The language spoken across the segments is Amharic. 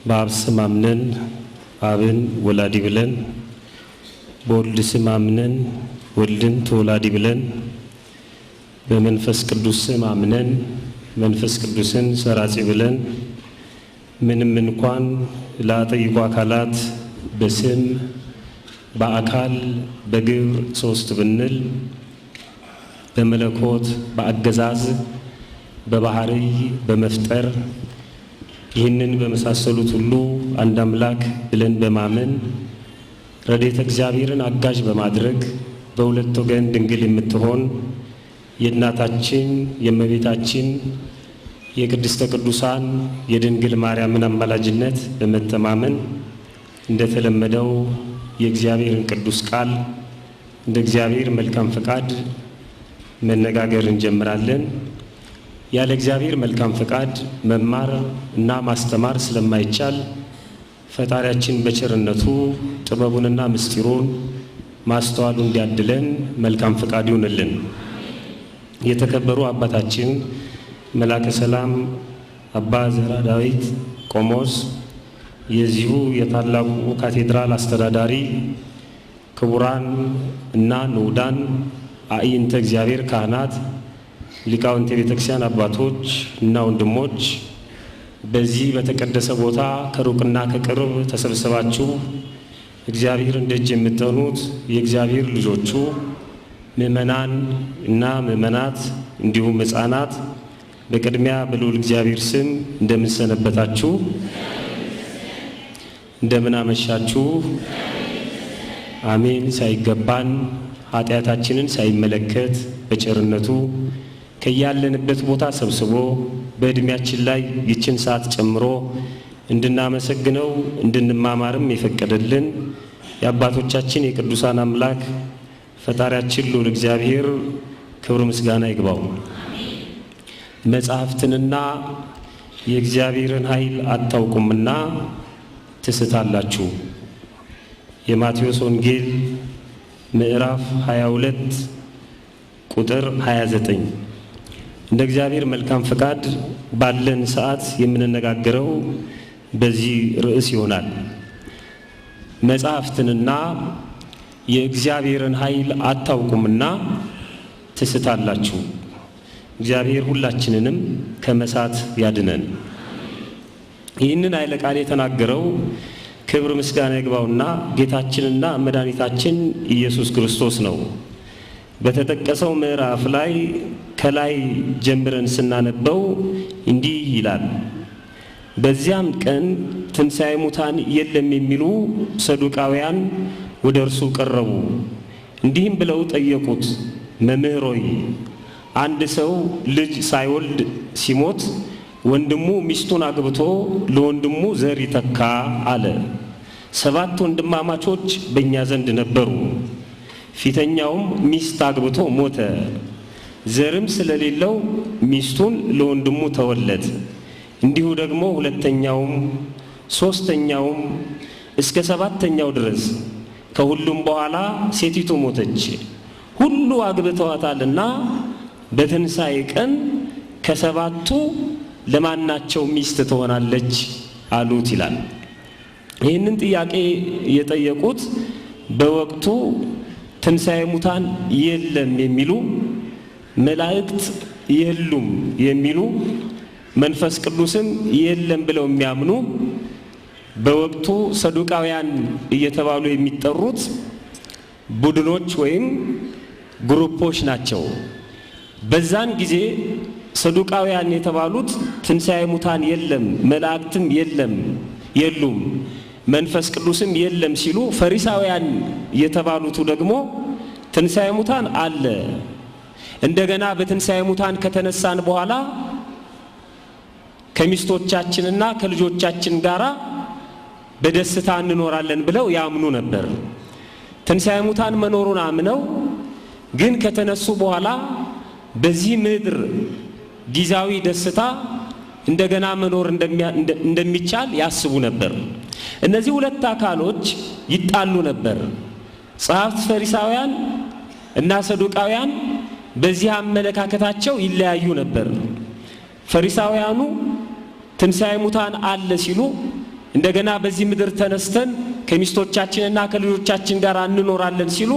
በአብ ስም አምነን አብን ወላዲ ብለን፣ በወልድ ስም አምነን ወልድን ተወላዲ ብለን፣ በመንፈስ ቅዱስ ስም አምነን መንፈስ ቅዱስን ሰራጺ ብለን፣ ምንም እንኳን ላጠይቁ አካላት በስም በአካል በግብር ሶስት ብንል፣ በመለኮት በአገዛዝ በባህርይ በመፍጠር ይህንን በመሳሰሉት ሁሉ አንድ አምላክ ብለን በማመን፣ ረድኤተ እግዚአብሔርን አጋዥ በማድረግ፣ በሁለት ወገን ድንግል የምትሆን የእናታችን የእመቤታችን የቅድስተ ቅዱሳን የድንግል ማርያምን አማላጅነት በመተማመን፣ እንደተለመደው የእግዚአብሔርን ቅዱስ ቃል እንደ እግዚአብሔር መልካም ፈቃድ መነጋገር እንጀምራለን። ያለ እግዚአብሔር መልካም ፈቃድ መማር እና ማስተማር ስለማይቻል ፈጣሪያችን በቸርነቱ ጥበቡንና ምስጢሩን ማስተዋሉ እንዲያድለን መልካም ፈቃድ ይሁንልን። የተከበሩ አባታችን መላከ ሰላም አባ ዘራ ዳዊት ቆሞስ፣ የዚሁ የታላቁ ካቴድራል አስተዳዳሪ፣ ክቡራን እና ንዑዳን አእይንተ እግዚአብሔር ካህናት፣ ሊቃውንተ የቤተ ክርስቲያን አባቶች እና ወንድሞች፣ በዚህ በተቀደሰ ቦታ ከሩቅና ከቅርብ ተሰብስባችሁ እግዚአብሔርን ደጅ የምትጠኑት የእግዚአብሔር ልጆቹ ምእመናን እና ምእመናት እንዲሁም ሕፃናት፣ በቅድሚያ በልዑል እግዚአብሔር ስም እንደምን ሰነበታችሁ? እንደምን አመሻችሁ? አሜን። ሳይገባን ኃጢአታችንን ሳይመለከት በቸርነቱ ከያለንበት ቦታ ሰብስቦ በዕድሜያችን ላይ ይችን ሰዓት ጨምሮ እንድናመሰግነው እንድንማማርም የፈቀደልን የአባቶቻችን የቅዱሳን አምላክ ፈጣሪያችን ልዑል እግዚአብሔር ክብር ምስጋና ይግባው። መጽሐፍትንና የእግዚአብሔርን ኃይል አታውቁምና ትስታላችሁ። የማቴዎስ ወንጌል ምዕራፍ 22 ቁጥር 29። እንደ እግዚአብሔር መልካም ፈቃድ ባለን ሰዓት የምንነጋገረው በዚህ ርዕስ ይሆናል። መጽሐፍትንና የእግዚአብሔርን ኃይል አታውቁምና ትስታላችሁ። እግዚአብሔር ሁላችንንም ከመሳት ያድነን። ይህንን ኃይለ ቃል የተናገረው ክብር ምስጋና ይግባውና ጌታችንና መድኃኒታችን ኢየሱስ ክርስቶስ ነው። በተጠቀሰው ምዕራፍ ላይ ከላይ ጀምረን ስናነበው እንዲህ ይላል። በዚያም ቀን ትንሣኤ ሙታን የለም የሚሉ ሰዱቃውያን ወደ እርሱ ቀረቡ፣ እንዲህም ብለው ጠየቁት። መምህር ሆይ፣ አንድ ሰው ልጅ ሳይወልድ ሲሞት ወንድሙ ሚስቱን አግብቶ ለወንድሙ ዘር ይተካ አለ። ሰባት ወንድማማቾች በእኛ ዘንድ ነበሩ። ፊተኛውም ሚስት አግብቶ ሞተ። ዘርም ስለሌለው ሚስቱን ለወንድሙ ተወለት። እንዲሁ ደግሞ ሁለተኛውም፣ ሦስተኛውም እስከ ሰባተኛው ድረስ። ከሁሉም በኋላ ሴቲቱ ሞተች። ሁሉ አግብተዋታልና በትንሣኤ ቀን ከሰባቱ ለማናቸው ሚስት ትሆናለች አሉት ይላል። ይህንን ጥያቄ የጠየቁት በወቅቱ ትንሣኤ ሙታን የለም የሚሉ፣ መላእክት የሉም የሚሉ፣ መንፈስ ቅዱስም የለም ብለው የሚያምኑ በወቅቱ ሰዱቃውያን እየተባሉ የሚጠሩት ቡድኖች ወይም ግሩፖች ናቸው። በዛን ጊዜ ሰዱቃውያን የተባሉት ትንሣኤ ሙታን የለም፣ መላእክትም የለም የሉም፣ መንፈስ ቅዱስም የለም ሲሉ፣ ፈሪሳውያን የተባሉቱ ደግሞ ትንሣኤ ሙታን አለ፣ እንደገና በትንሣኤ ሙታን ከተነሳን በኋላ ከሚስቶቻችንና ከልጆቻችን ጋራ በደስታ እንኖራለን ብለው ያምኑ ነበር። ትንሣኤ ሙታን መኖሩን አምነው ግን ከተነሱ በኋላ በዚህ ምድር ጊዜያዊ ደስታ እንደገና መኖር እንደሚቻል ያስቡ ነበር። እነዚህ ሁለት አካሎች ይጣሉ ነበር። ጸሐፍት ፈሪሳውያን እና ሰዱቃውያን በዚህ አመለካከታቸው ይለያዩ ነበር። ፈሪሳውያኑ ትንሣኤ ሙታን አለ ሲሉ፣ እንደገና በዚህ ምድር ተነስተን ከሚስቶቻችንና ከልጆቻችን ጋር እንኖራለን ሲሉ፣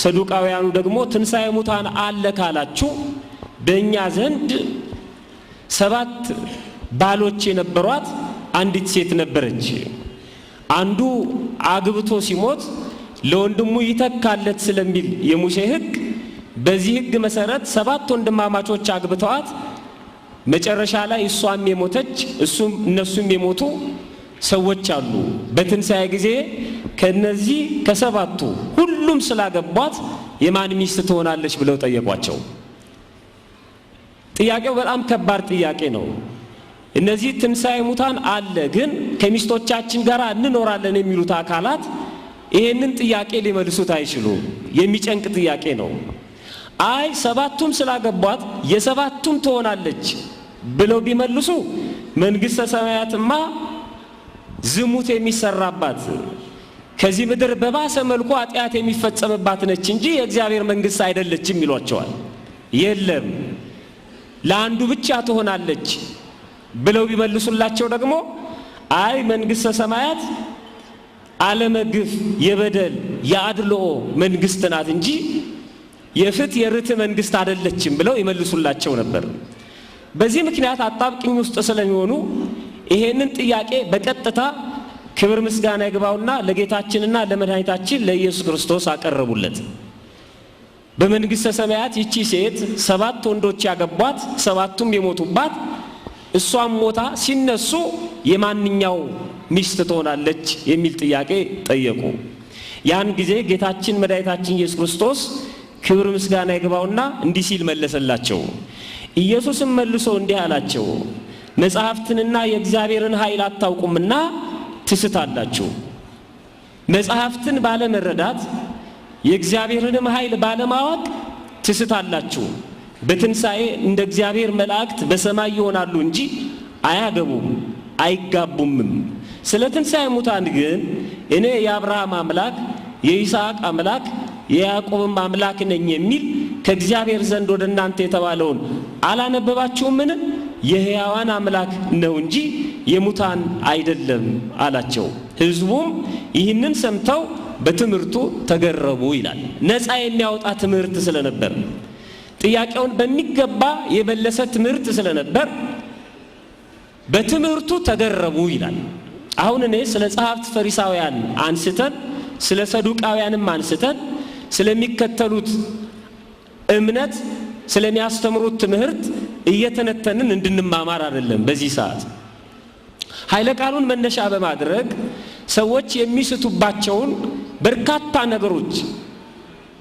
ሰዱቃውያኑ ደግሞ ትንሣኤ ሙታን አለ ካላችሁ በእኛ ዘንድ 7 ባሎች የነበሯት አንዲት ሴት ነበረች። አንዱ አግብቶ ሲሞት ለወንድሙ ይተካለት ስለሚል የሙሴ ሕግ፣ በዚህ ሕግ መሰረት 7 ወንድማማቾች አግብተዋት መጨረሻ ላይ እሷም የሞተች እሱም እነሱም የሞቱ ሰዎች አሉ። በትንሣኤ ጊዜ ከነዚህ ከሰባቱ ሁሉም ስላገቧት የማን ሚስት ትሆናለች ብለው ጠየቋቸው። ጥያቄው በጣም ከባድ ጥያቄ ነው። እነዚህ ትንሣኤ ሙታን አለ ግን ከሚስቶቻችን ጋር እንኖራለን የሚሉት አካላት ይሄንን ጥያቄ ሊመልሱት አይችሉም። የሚጨንቅ ጥያቄ ነው። አይ 7ቱም ስላገቧት የሰባቱም ትሆናለች ብለው ቢመልሱ መንግሥተ ሰማያትማ ዝሙት የሚሰራባት ከዚህ ምድር በባሰ መልኩ ኃጢአት የሚፈጸምባት ነች እንጂ የእግዚአብሔር መንግሥት አይደለችም ይሏቸዋል። የለም ለአንዱ ብቻ ትሆናለች ብለው ቢመልሱላቸው ደግሞ አይ መንግሥተ ሰማያት ዓለመ ግፍ የበደል የአድልኦ መንግሥት ናት እንጂ የፍትህ የርትዕ መንግሥት አይደለችም ብለው ይመልሱላቸው ነበር። በዚህ ምክንያት አጣብቂኝ ውስጥ ስለሚሆኑ ይሄንን ጥያቄ በቀጥታ ክብር ምስጋና ይግባውና ለጌታችንና ለመድኃኒታችን ለኢየሱስ ክርስቶስ አቀረቡለት። በመንግሥተ ሰማያት ይቺ ሴት 7 ወንዶች ያገቧት 7ቱም የሞቱባት እሷም ሞታ ሲነሱ የማንኛው ሚስት ትሆናለች የሚል ጥያቄ ጠየቁ። ያን ጊዜ ጌታችን መድኃኒታችን ኢየሱስ ክርስቶስ ክብር ምስጋና ይግባውና እንዲህ ሲል መለሰላቸው። ኢየሱስም መልሶ እንዲህ አላቸው፣ መጽሐፍትንና የእግዚአብሔርን ኃይል አታውቁምና ትስታላችሁ። መጽሐፍትን ባለመረዳት የእግዚአብሔርንም ኃይል ባለማወቅ ትስታላችሁ። በትንሣኤ እንደ እግዚአብሔር መላእክት በሰማይ ይሆናሉ እንጂ አያገቡም አይጋቡምም። ስለ ትንሣኤ ሙታን ግን እኔ የአብርሃም አምላክ የይስሐቅ አምላክ የያዕቆብም አምላክ ነኝ የሚል ከእግዚአብሔር ዘንድ ወደ እናንተ የተባለውን አላነበባችሁምን? የሕያዋን አምላክ ነው እንጂ የሙታን አይደለም አላቸው። ሕዝቡም ይህንን ሰምተው በትምህርቱ ተገረሙ ይላል። ነፃ የሚያወጣ ትምህርት ስለነበር፣ ጥያቄውን በሚገባ የመለሰ ትምህርት ስለነበር በትምህርቱ ተገረሙ ይላል። አሁን እኔ ስለ ጸሐፍት ፈሪሳውያን አንስተን ስለ ሰዱቃውያንም አንስተን ስለሚከተሉት እምነት ስለሚያስተምሩት ትምህርት እየተነተንን እንድንማማር አይደለም። በዚህ ሰዓት ኃይለ ቃሉን መነሻ በማድረግ ሰዎች የሚስቱባቸውን በርካታ ነገሮች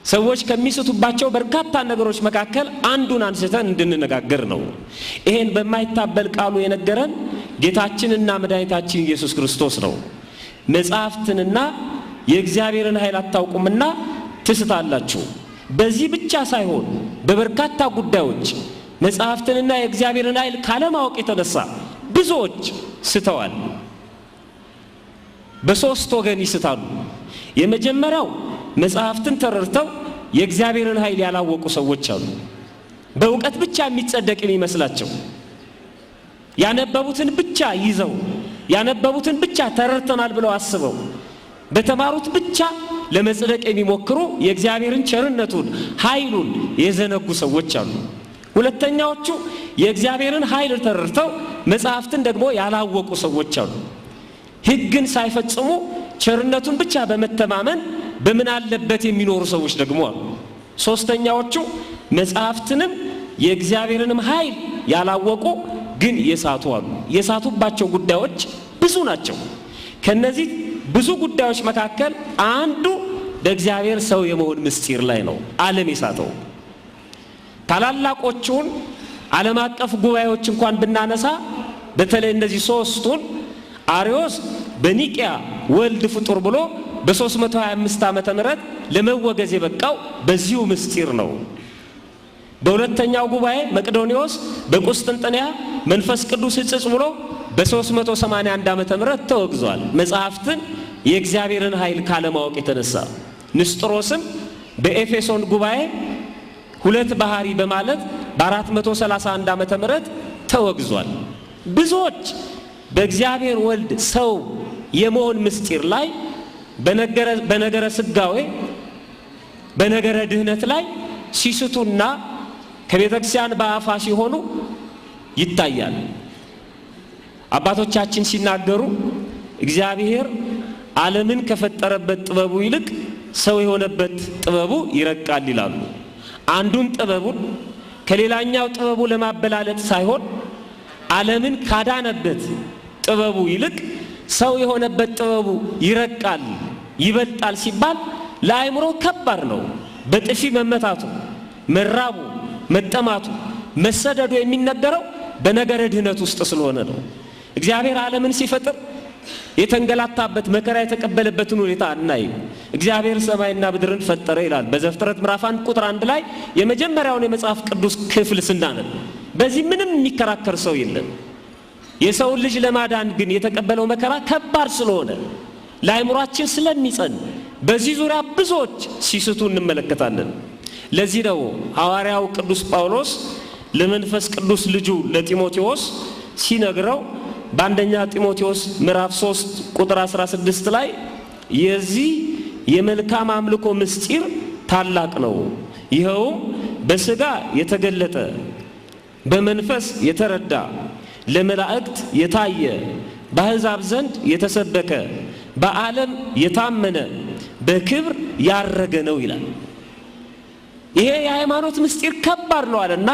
ሰዎች ከሚስቱባቸው በርካታ ነገሮች መካከል አንዱን አንስተን እንድንነጋገር ነው። ይሄን በማይታበል ቃሉ የነገረን ጌታችንና መድኃኒታችን ኢየሱስ ክርስቶስ ነው። መጽሐፍትንና የእግዚአብሔርን ኃይል አታውቁምና ትስታላችሁ። በዚህ ብቻ ሳይሆን በበርካታ ጉዳዮች መጽሐፍትንና የእግዚአብሔርን ኃይል ካለማወቅ የተነሳ ብዙዎች ስተዋል። በሶስት ወገን ይስታሉ። የመጀመሪያው መጽሐፍትን ተረድተው የእግዚአብሔርን ኃይል ያላወቁ ሰዎች አሉ። በእውቀት ብቻ የሚጸደቅ የሚመስላቸው፣ ያነበቡትን ብቻ ይዘው ያነበቡትን ብቻ ተረድተናል ብለው አስበው በተማሩት ብቻ ለመጽደቅ የሚሞክሩ የእግዚአብሔርን ቸርነቱን ኃይሉን የዘነጉ ሰዎች አሉ። ሁለተኛዎቹ የእግዚአብሔርን ኃይል ተረድተው መጽሐፍትን ደግሞ ያላወቁ ሰዎች አሉ። ሕግን ሳይፈጽሙ ቸርነቱን ብቻ በመተማመን በምን አለበት የሚኖሩ ሰዎች ደግሞ አሉ። ሶስተኛዎቹ መጽሐፍትንም የእግዚአብሔርንም ኃይል ያላወቁ ግን የሳቱ አሉ። የሳቱባቸው ጉዳዮች ብዙ ናቸው። ከነዚህ ብዙ ጉዳዮች መካከል አንዱ በእግዚአብሔር ሰው የመሆን ምስጢር ላይ ነው ዓለም የሳተው። ታላላቆቹን ዓለም አቀፍ ጉባኤዎች እንኳን ብናነሳ በተለይ እነዚህ ሶስቱን አርዮስ በኒቂያ ወልድ ፍጡር ብሎ በ325 ዓመተ ምህረት ለመወገዝ የበቃው በዚሁ ምስጢር ነው። በሁለተኛው ጉባኤ መቅዶኒዎስ በቁስጥንጥንያ መንፈስ ቅዱስ ሕጽጽ ብሎ በ381 ዓመተ ምህረት ተወግዟል። መጽሐፍትን የእግዚአብሔርን ኃይል ካለማወቅ የተነሳ። ንስጥሮስም በኤፌሶን ጉባኤ ሁለት ባህሪ በማለት በ431 ዓመተ ምህረት ተወግዟል። ብዙዎች በእግዚአብሔር ወልድ ሰው የመሆን ምስጢር ላይ በነገረ ሥጋዌ በነገረ ድህነት ላይ ሲስቱና ከቤተ ክርስቲያን በአፋ ሲሆኑ ይታያል። አባቶቻችን ሲናገሩ እግዚአብሔር ዓለምን ከፈጠረበት ጥበቡ ይልቅ ሰው የሆነበት ጥበቡ ይረቃል ይላሉ። አንዱን ጥበቡን ከሌላኛው ጥበቡ ለማበላለጥ ሳይሆን ዓለምን ካዳነበት ጥበቡ ይልቅ ሰው የሆነበት ጥበቡ ይረቃል፣ ይበልጣል ሲባል ለአእምሮ ከባድ ነው። በጥፊ መመታቱ፣ መራቡ፣ መጠማቱ፣ መሰደዱ የሚነገረው በነገረ ድህነት ውስጥ ስለሆነ ነው። እግዚአብሔር ዓለምን ሲፈጥር የተንገላታበት መከራ የተቀበለበትን ሁኔታ አናይም። እግዚአብሔር ሰማይና ምድርን ፈጠረ ይላል በዘፍጥረት ምዕራፍ 1 ቁጥር 1 ላይ የመጀመሪያውን የመጽሐፍ ቅዱስ ክፍል ስናነብ፣ በዚህ ምንም የሚከራከር ሰው የለም። የሰውን ልጅ ለማዳን ግን የተቀበለው መከራ ከባድ ስለሆነ ለአእምሯችን ስለሚጸን በዚህ ዙሪያ ብዙዎች ሲስቱ እንመለከታለን። ለዚህ ነው ሐዋርያው ቅዱስ ጳውሎስ ለመንፈስ ቅዱስ ልጁ ለጢሞቴዎስ ሲነግረው በአንደኛ ጢሞቴዎስ ምዕራፍ 3 ቁጥር 16 ላይ የዚህ የመልካም አምልኮ ምስጢር ታላቅ ነው፣ ይኸውም በሥጋ የተገለጠ በመንፈስ የተረዳ ለመላእክት የታየ በአሕዛብ ዘንድ የተሰበከ በዓለም የታመነ በክብር ያረገ ነው ይላል። ይሄ የሃይማኖት ምስጢር ከባድ ነው አለና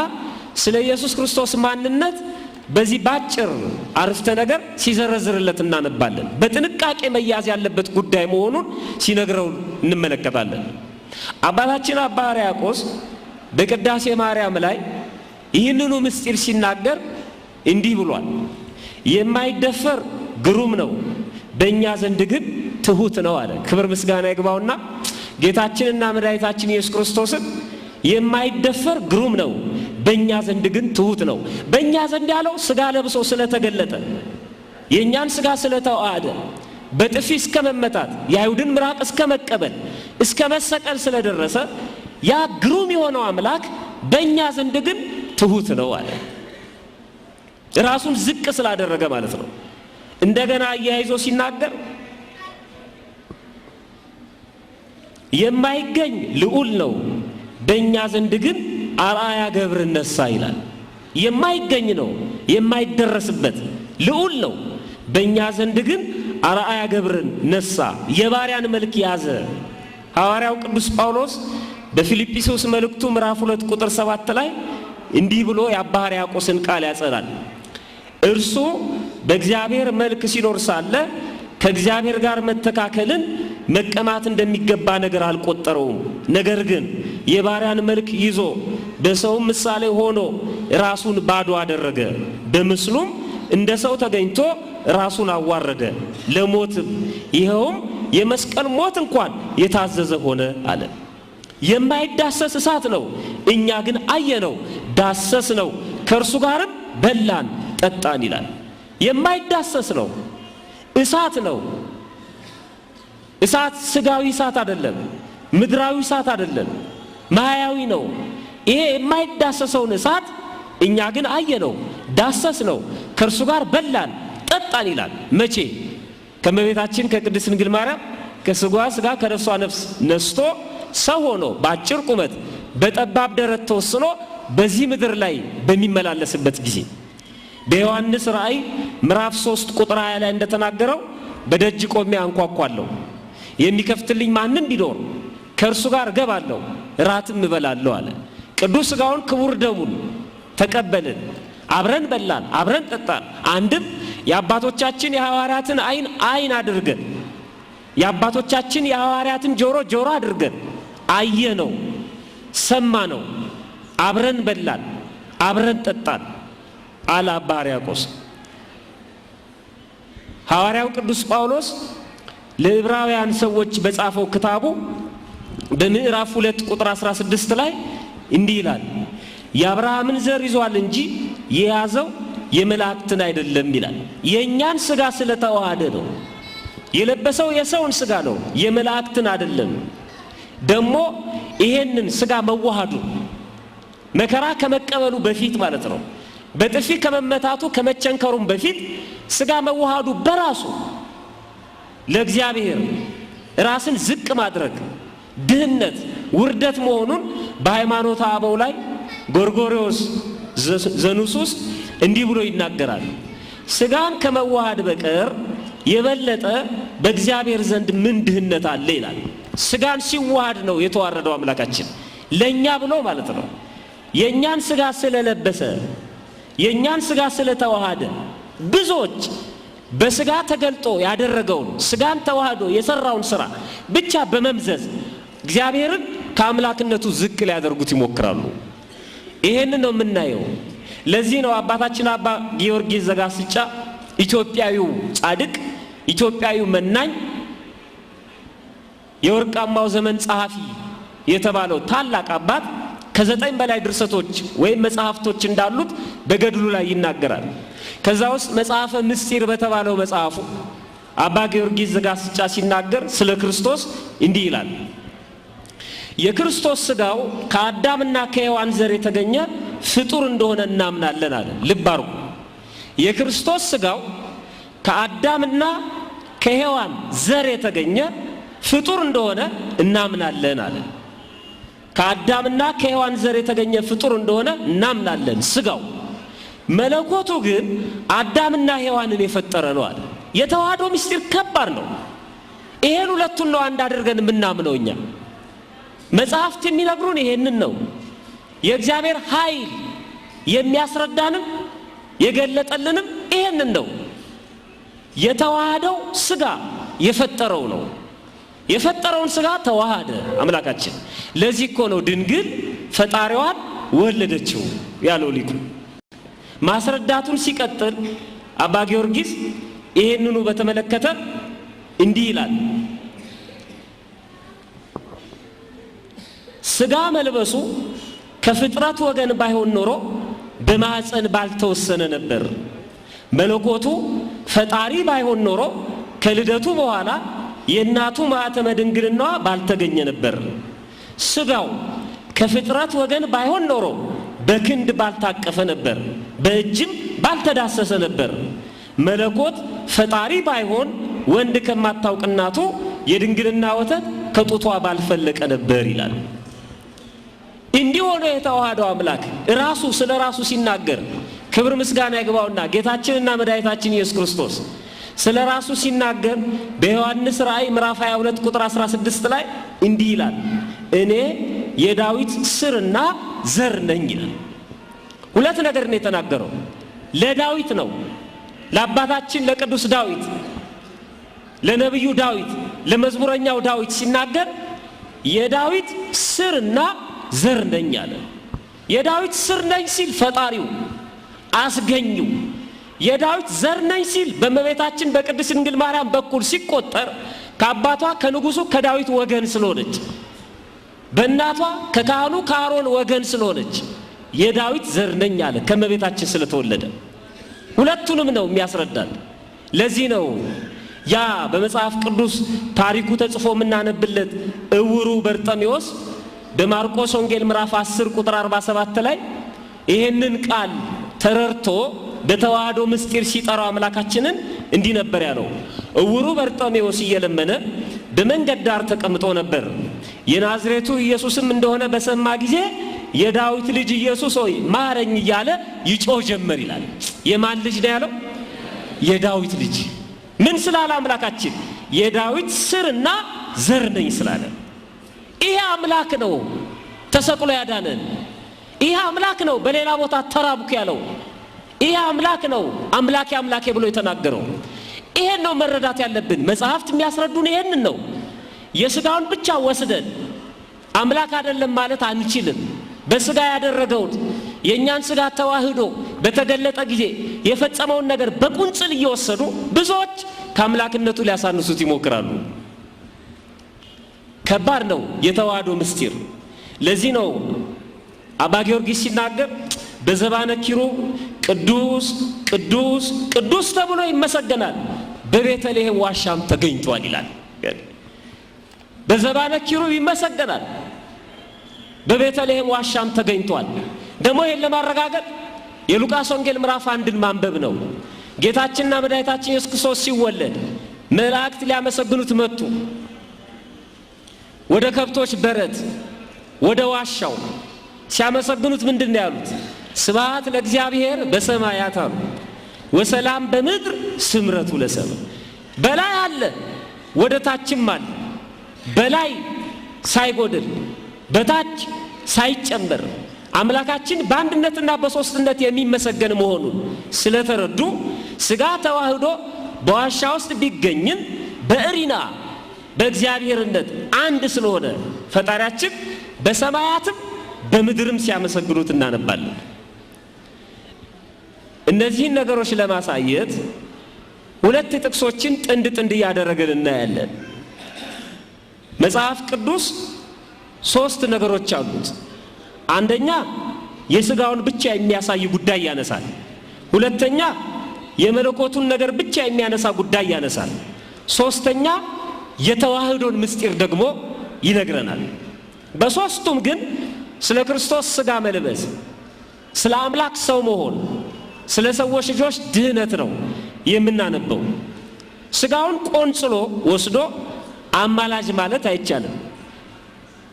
ስለ ኢየሱስ ክርስቶስ ማንነት በዚህ ባጭር አረፍተ ነገር ሲዘረዝርለት እናነባለን። በጥንቃቄ መያዝ ያለበት ጉዳይ መሆኑን ሲነግረው እንመለከታለን። አባታችን አባ ሕርያቆስ በቅዳሴ ማርያም ላይ ይህንኑ ምስጢር ሲናገር እንዲህ ብሏል። የማይደፈር ግሩም ነው፣ በእኛ ዘንድ ግን ትሁት ነው አለ። ክብር ምስጋና ይግባውና ጌታችንና መድኃኒታችን ኢየሱስ ክርስቶስን የማይደፈር ግሩም ነው፣ በእኛ ዘንድ ግን ትሁት ነው። በእኛ ዘንድ ያለው ስጋ ለብሶ ስለተገለጠ የእኛን ስጋ ስለተዋሃደ በጥፊ እስከ መመታት የአይሁድን ምራቅ እስከ መቀበል እስከ መሰቀል ስለደረሰ ያ ግሩም የሆነው አምላክ በእኛ ዘንድ ግን ትሁት ነው አለ። ራሱን ዝቅ ስላደረገ ማለት ነው። እንደገና አያይዞ ሲናገር የማይገኝ ልዑል ነው፣ በእኛ ዘንድ ግን አርአያ ገብር ነሳ ይላል። የማይገኝ ነው፣ የማይደረስበት ልዑል ነው፣ በእኛ ዘንድ ግን አርአያ ገብርን ነሳ፣ የባሪያን መልክ ያዘ። ሐዋርያው ቅዱስ ጳውሎስ በፊልጵስዩስ መልእክቱ ምዕራፍ 2 ቁጥር 7 ላይ እንዲህ ብሎ የአባ ሕርያቆስን ቃል ያጸናል። እርሱ በእግዚአብሔር መልክ ሲኖር ሳለ ከእግዚአብሔር ጋር መተካከልን መቀማት እንደሚገባ ነገር አልቆጠረውም። ነገር ግን የባሪያን መልክ ይዞ በሰውም ምሳሌ ሆኖ ራሱን ባዶ አደረገ። በምስሉም እንደ ሰው ተገኝቶ ራሱን አዋረደ፣ ለሞትም ይኸውም የመስቀል ሞት እንኳን የታዘዘ ሆነ አለ። የማይዳሰስ እሳት ነው፣ እኛ ግን አየነው፣ ዳሰስነው፣ ከእርሱ ጋርም በላን ጠጣን ይላል። የማይዳሰስ ነው፣ እሳት ነው። እሳት ስጋዊ እሳት አይደለም፣ ምድራዊ እሳት አይደለም፣ ማያዊ ነው። ይሄ የማይዳሰሰውን እሳት እኛ ግን አየነው፣ ዳሰስነው፣ ከእርሱ ጋር በላን ጠጣን ይላል። መቼ? ከእመቤታችን ከቅድስት ድንግል ማርያም ከስጋዋ ስጋ ከነፍሷ ነፍስ ነስቶ ሰው ሆኖ በአጭር ቁመት በጠባብ ደረት ተወስኖ በዚህ ምድር ላይ በሚመላለስበት ጊዜ በዮሐንስ ራእይ ምዕራፍ 3 ቁጥር 20 ላይ እንደተናገረው በደጅ ቆሜ አንኳኳለሁ፣ የሚከፍትልኝ ማንም ቢኖር ከእርሱ ጋር እገባለሁ፣ እራትም እበላለሁ አለ። ቅዱስ ሥጋውን ክቡር ደሙን ተቀበልን፣ አብረን በላን፣ አብረን ጠጣን። አንድም የአባቶቻችን የሐዋርያትን አይን አይን አድርገን የአባቶቻችን የሐዋርያትን ጆሮ ጆሮ አድርገን አየነው፣ ሰማነው፣ አብረን በላን፣ አብረን ጠጣን አለ አባ ሕርያቆስ። ሐዋርያው ቅዱስ ጳውሎስ ለዕብራውያን ሰዎች በጻፈው ክታቡ በምዕራፍ 2 ቁጥር 16 ላይ እንዲህ ይላል፣ የአብርሃምን ዘር ይዟል እንጂ የያዘው የመላእክትን አይደለም ይላል። የእኛን ስጋ ስለተዋሃደ ነው የለበሰው፣ የሰውን ስጋ ነው፣ የመላእክትን አይደለም። ደግሞ ይሄንን ስጋ መዋሃዱ መከራ ከመቀበሉ በፊት ማለት ነው፣ በጥፊ ከመመታቱ ከመቸንከሩም በፊት ስጋ መዋሃዱ በራሱ ለእግዚአብሔር ራስን ዝቅ ማድረግ ድህነት፣ ውርደት መሆኑን በሃይማኖተ አበው ላይ ጎርጎርዮስ ዘኑሱስ እንዲህ ብሎ ይናገራል። ስጋን ከመዋሃድ በቀር የበለጠ በእግዚአብሔር ዘንድ ምን ድህነት አለ ይላል። ስጋን ሲዋሃድ ነው የተዋረደው አምላካችን ለእኛ ብሎ ማለት ነው። የእኛን ስጋ ስለለበሰ፣ የእኛን ስጋ ስለተዋሃደ፣ ብዙዎች በስጋ ተገልጦ ያደረገውን፣ ስጋን ተዋህዶ የሰራውን ስራ ብቻ በመምዘዝ እግዚአብሔርን ከአምላክነቱ ዝቅ ሊያደርጉት ይሞክራሉ። ይሄንን ነው የምናየው። ለዚህ ነው አባታችን አባ ጊዮርጊስ ዘጋስጫ፣ ኢትዮጵያዊው ጻድቅ፣ ኢትዮጵያዊው መናኝ፣ የወርቃማው ዘመን ጸሐፊ የተባለው ታላቅ አባት ከ9 በላይ ድርሰቶች ወይም መጽሐፍቶች እንዳሉት በገድሉ ላይ ይናገራል። ከዛ ውስጥ መጽሐፈ ምስጢር በተባለው መጽሐፉ አባ ጊዮርጊስ ዘጋስጫ ሲናገር ስለ ክርስቶስ እንዲህ ይላል። የክርስቶስ ስጋው ከአዳምና ከሔዋን ዘር የተገኘ ፍጡር እንደሆነ እናምናለን አለ። ልብ አድርጉ። የክርስቶስ ስጋው ከአዳምና ከሔዋን ዘር የተገኘ ፍጡር እንደሆነ እናምናለን አለ። ከአዳምና ከሔዋን ዘር የተገኘ ፍጡር እንደሆነ እናምናለን ስጋው። መለኮቱ ግን አዳምና ሔዋንን የፈጠረ ነው አለ። የተዋህዶ ምስጢር ከባድ ነው። ይሄን ሁለቱን ነው አንድ አድርገን የምናምነው እኛ። መጽሐፍት የሚነግሩን ይሄንን ነው። የእግዚአብሔር ኃይል የሚያስረዳንም የገለጠልንም ይሄንን ነው። የተዋሃደው ስጋ የፈጠረው ነው። የፈጠረውን ስጋ ተዋሃደ አምላካችን። ለዚህ እኮ ነው ድንግል ፈጣሪዋን ወለደችው ያለው ሊቁ። ማስረዳቱን ሲቀጥል አባ ጊዮርጊስ ይሄንኑ በተመለከተ እንዲህ ይላል። ስጋ መልበሱ ከፍጥረት ወገን ባይሆን ኖሮ በማዕፀን ባልተወሰነ ነበር። መለኮቱ ፈጣሪ ባይሆን ኖሮ ከልደቱ በኋላ የእናቱ ማኅተመ ድንግልናዋ ባልተገኘ ነበር። ስጋው ከፍጥረት ወገን ባይሆን ኖሮ በክንድ ባልታቀፈ ነበር፣ በእጅም ባልተዳሰሰ ነበር። መለኮት ፈጣሪ ባይሆን ወንድ ከማታውቅ እናቱ የድንግልና ወተት ከጡቷ ባልፈለቀ ነበር ይላል። እንዲህ ሆኖ የተዋሃደው አምላክ ራሱ ስለ ራሱ ሲናገር፣ ክብር ምስጋና ይግባውና ጌታችንና መድኃኒታችን ኢየሱስ ክርስቶስ ስለ ራሱ ሲናገር በዮሐንስ ራእይ ምዕራፍ 22 ቁጥር 16 ላይ እንዲህ ይላል። እኔ የዳዊት ስርና ዘር ነኝ ይላል። ሁለት ነገር ነው የተናገረው። ለዳዊት ነው፣ ለአባታችን ለቅዱስ ዳዊት፣ ለነቢዩ ዳዊት፣ ለመዝሙረኛው ዳዊት ሲናገር የዳዊት ስርና ዘር ነኝ አለ። የዳዊት ስር ነኝ ሲል ፈጣሪው አስገኙ። የዳዊት ዘር ነኝ ሲል በእመቤታችን በቅድስት ድንግል ማርያም በኩል ሲቆጠር ከአባቷ ከንጉሱ ከዳዊት ወገን ስለሆነች፣ በእናቷ ከካህኑ ከአሮን ወገን ስለሆነች የዳዊት ዘር ነኝ አለ ከእመቤታችን ስለተወለደ። ሁለቱንም ነው የሚያስረዳል። ለዚህ ነው ያ በመጽሐፍ ቅዱስ ታሪኩ ተጽፎ የምናነብለት እውሩ በርጠሜዎስ በማርቆስ ወንጌል ምዕራፍ 10 ቁጥር 47 ላይ ይሄንን ቃል ተረድቶ በተዋህዶ ምስጢር ሲጠራው አምላካችንን እንዲህ ነበር ያለው። እውሩ በርጠሜዎስ እየለመነ በመንገድ ዳር ተቀምጦ ነበር። የናዝሬቱ ኢየሱስም እንደሆነ በሰማ ጊዜ የዳዊት ልጅ ኢየሱስ ሆይ ማረኝ እያለ ይጮህ ጀመር ይላል። የማን ልጅ ነው ያለው? የዳዊት ልጅ። ምን ስላለ አምላካችን? የዳዊት ስርና ዘር ነኝ ስላለ። ይሄ አምላክ ነው ተሰቅሎ ያዳነን። ይሄ አምላክ ነው በሌላ ቦታ ተራብኩ ያለው። ይሄ አምላክ ነው አምላኬ አምላኬ ብሎ የተናገረው። ይሄን ነው መረዳት ያለብን። መጽሐፍት የሚያስረዱን ይሄንን ነው። የስጋውን ብቻ ወስደን አምላክ አይደለም ማለት አንችልም። በስጋ ያደረገውን፣ የእኛን ስጋ ተዋህዶ በተገለጠ ጊዜ የፈጸመውን ነገር በቁንጽል እየወሰዱ ብዙዎች ከአምላክነቱ ሊያሳንሱት ይሞክራሉ። ከባድ ነው የተዋህዶ ምስጢር። ለዚህ ነው አባ ጊዮርጊስ ሲናገር በዘባነ ኪሩብ ቅዱስ ቅዱስ ቅዱስ ተብሎ ይመሰገናል፣ በቤተልሔም ዋሻም ተገኝቷል ይላል። በዘባነ ኪሩብ ይመሰገናል፣ በቤተልሔም ዋሻም ተገኝቷል። ደግሞ ይሄን ለማረጋገጥ የሉቃስ ወንጌል ምዕራፍ 1ን ማንበብ ነው። ጌታችንና መድኃኒታችን ኢየሱስ ክርስቶስ ሲወለድ መላእክት ሊያመሰግኑት መጡ። ወደ ከብቶች በረት ወደ ዋሻው ሲያመሰግኑት ምንድን ነው ያሉት? ስብሐት ለእግዚአብሔር በሰማያት አሉ፣ ወሰላም በምድር ስምረቱ ለሰብእ። በላይ አለ ወደ ታችም አለ። በላይ ሳይጎድል በታች ሳይጨመር አምላካችን በአንድነትና በሶስትነት የሚመሰገን መሆኑን ስለተረዱ ስጋ ተዋህዶ በዋሻ ውስጥ ቢገኝም በእሪና በእግዚአብሔርነት አንድ ስለሆነ ፈጣሪያችን በሰማያትም በምድርም ሲያመሰግኑት እናነባለን። እነዚህን ነገሮች ለማሳየት ሁለት ጥቅሶችን ጥንድ ጥንድ እያደረግን እናያለን። መጽሐፍ ቅዱስ ሶስት ነገሮች አሉት። አንደኛ የስጋውን ብቻ የሚያሳይ ጉዳይ ያነሳል። ሁለተኛ የመለኮቱን ነገር ብቻ የሚያነሳ ጉዳይ ያነሳል። ሶስተኛ የተዋህዶን ምስጢር ደግሞ ይነግረናል። በሶስቱም ግን ስለ ክርስቶስ ስጋ መልበስ፣ ስለ አምላክ ሰው መሆን፣ ስለ ሰዎች ልጆች ድህነት ነው የምናነበው። ስጋውን ቆንጽሎ ወስዶ አማላጅ ማለት አይቻልም።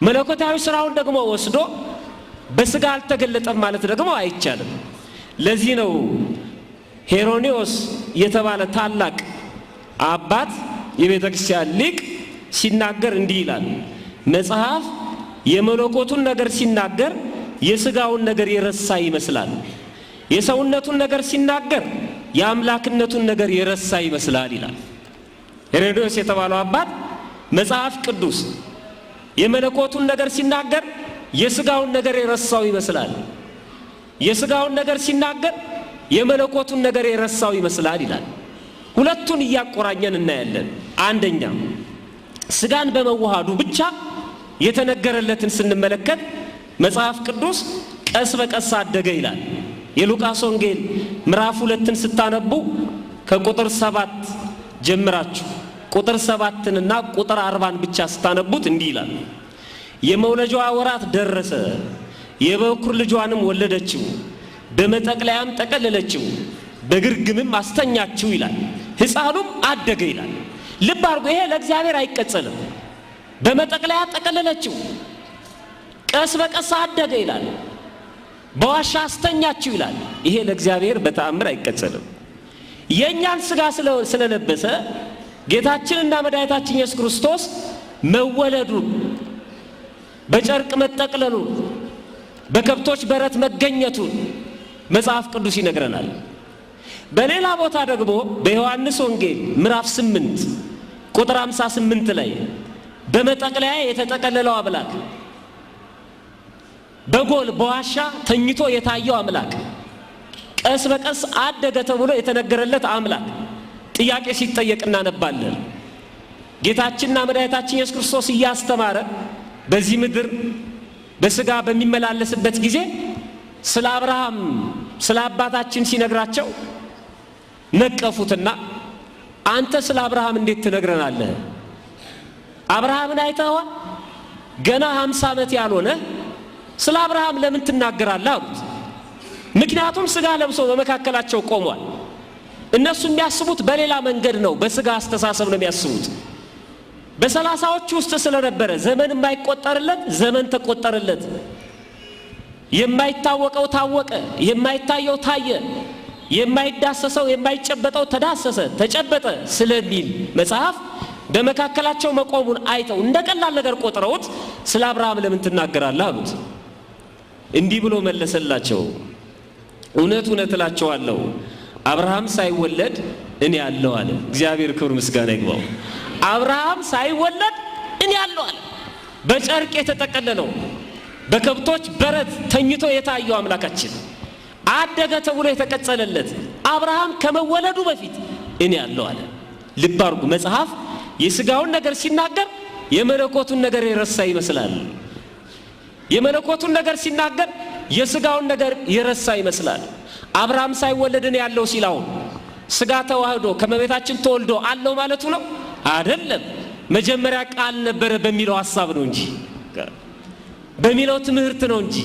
መለኮታዊ ስራውን ደግሞ ወስዶ በስጋ አልተገለጠም ማለት ደግሞ አይቻልም። ለዚህ ነው ሄሮኒዎስ የተባለ ታላቅ አባት የቤተ ክርስቲያን ሊቅ ሲናገር እንዲህ ይላል። መጽሐፍ የመለኮቱን ነገር ሲናገር የስጋውን ነገር የረሳ ይመስላል። የሰውነቱን ነገር ሲናገር የአምላክነቱን ነገር የረሳ ይመስላል ይላል። ሄሮኒዎስ የተባለው አባት መጽሐፍ ቅዱስ የመለኮቱን ነገር ሲናገር የስጋውን ነገር የረሳው ይመስላል፣ የስጋውን ነገር ሲናገር የመለኮቱን ነገር የረሳው ይመስላል ይላል። ሁለቱን እያቆራኘን እናያለን። አንደኛ ስጋን በመዋሃዱ ብቻ የተነገረለትን ስንመለከት መጽሐፍ ቅዱስ ቀስ በቀስ አደገ ይላል። የሉቃስ ወንጌል ምዕራፍ 2ን ስታነቡ ከቁጥር 7 ጀምራችሁ ቁጥር 7ንና ቁጥር 40ን ብቻ ስታነቡት እንዲህ ይላል። የመውለጃዋ ወራት ደረሰ፣ የበኩር ልጇንም ወለደችው፣ በመጠቅለያም ጠቀለለችው፣ በግርግምም አስተኛችው ይላል። ሕፃኑም አደገ ይላል። ልብ አድርጎ ይሄ ለእግዚአብሔር አይቀጸልም። በመጠቅለያ ጠቀለለችው፣ ቀስ በቀስ አደገ ይላል። በዋሻ አስተኛችው ይላል። ይሄ ለእግዚአብሔር በተአምር አይቀጸልም። የእኛን ስጋ ስለለበሰ ጌታችንና መድኃኒታችን ኢየሱስ ክርስቶስ መወለዱን፣ በጨርቅ መጠቅለሉን፣ በከብቶች በረት መገኘቱን መጽሐፍ ቅዱስ ይነግረናል። በሌላ ቦታ ደግሞ በዮሐንስ ወንጌል ምዕራፍ 8 ቁጥር 58 ላይ በመጠቅለያ የተጠቀለለው አምላክ፣ በጎል በዋሻ ተኝቶ የታየው አምላክ፣ ቀስ በቀስ አደገ ተብሎ የተነገረለት አምላክ ጥያቄ ሲጠየቅ እናነባለን። ጌታችንና መድኃኒታችን ኢየሱስ ክርስቶስ እያስተማረ በዚህ ምድር በስጋ በሚመላለስበት ጊዜ ስለ አብርሃም ስለ አባታችን ሲነግራቸው ነቀፉትና አንተ ስለ አብርሃም እንዴት ትነግረናለህ? አብርሃምን አይተኸዋል? ገና 50 ዓመት ያልሆነ ስለ አብርሃም ለምን ትናገራለህ አሉት። ምክንያቱም ስጋ ለብሶ በመካከላቸው ቆሟል። እነሱ የሚያስቡት በሌላ መንገድ ነው፣ በስጋ አስተሳሰብ ነው የሚያስቡት። በሰላሳዎች ውስጥ ስለነበረ ዘመን የማይቆጠርለት ዘመን ተቆጠረለት። የማይታወቀው ታወቀ፣ የማይታየው ታየ፣ የማይዳሰሰው የማይጨበጠው ተዳሰሰ፣ ተጨበጠ ስለሚል መጽሐፍ በመካከላቸው መቆሙን አይተው እንደ ቀላል ነገር ቆጥረውት ስለ አብርሃም ለምን ትናገራለህ አሉት። እንዲህ ብሎ መለሰላቸው፣ እውነት እውነት እላቸዋለሁ አብርሃም ሳይወለድ እኔ አለሁ አለ። እግዚአብሔር ክብር ምስጋና ይግባው። አብርሃም ሳይወለድ እኔ አለሁ አለ። በጨርቅ የተጠቀለለው በከብቶች በረት ተኝቶ የታየው አምላካችን አደገ ተብሎ የተቀጸለለት አብርሃም ከመወለዱ በፊት እኔ አለሁ አለ። ልብ አድርጉ፣ መጽሐፍ የስጋውን ነገር ሲናገር የመለኮቱን ነገር የረሳ ይመስላል። የመለኮቱን ነገር ሲናገር የስጋውን ነገር የረሳ ይመስላል። አብርሃም ሳይወለድ እኔ ያለው ሲል አሁን ስጋ ተዋህዶ ከመቤታችን ተወልዶ አለው ማለቱ ነው? አይደለም። መጀመሪያ ቃል ነበረ በሚለው ሐሳብ ነው እንጂ፣ በሚለው ትምህርት ነው እንጂ፣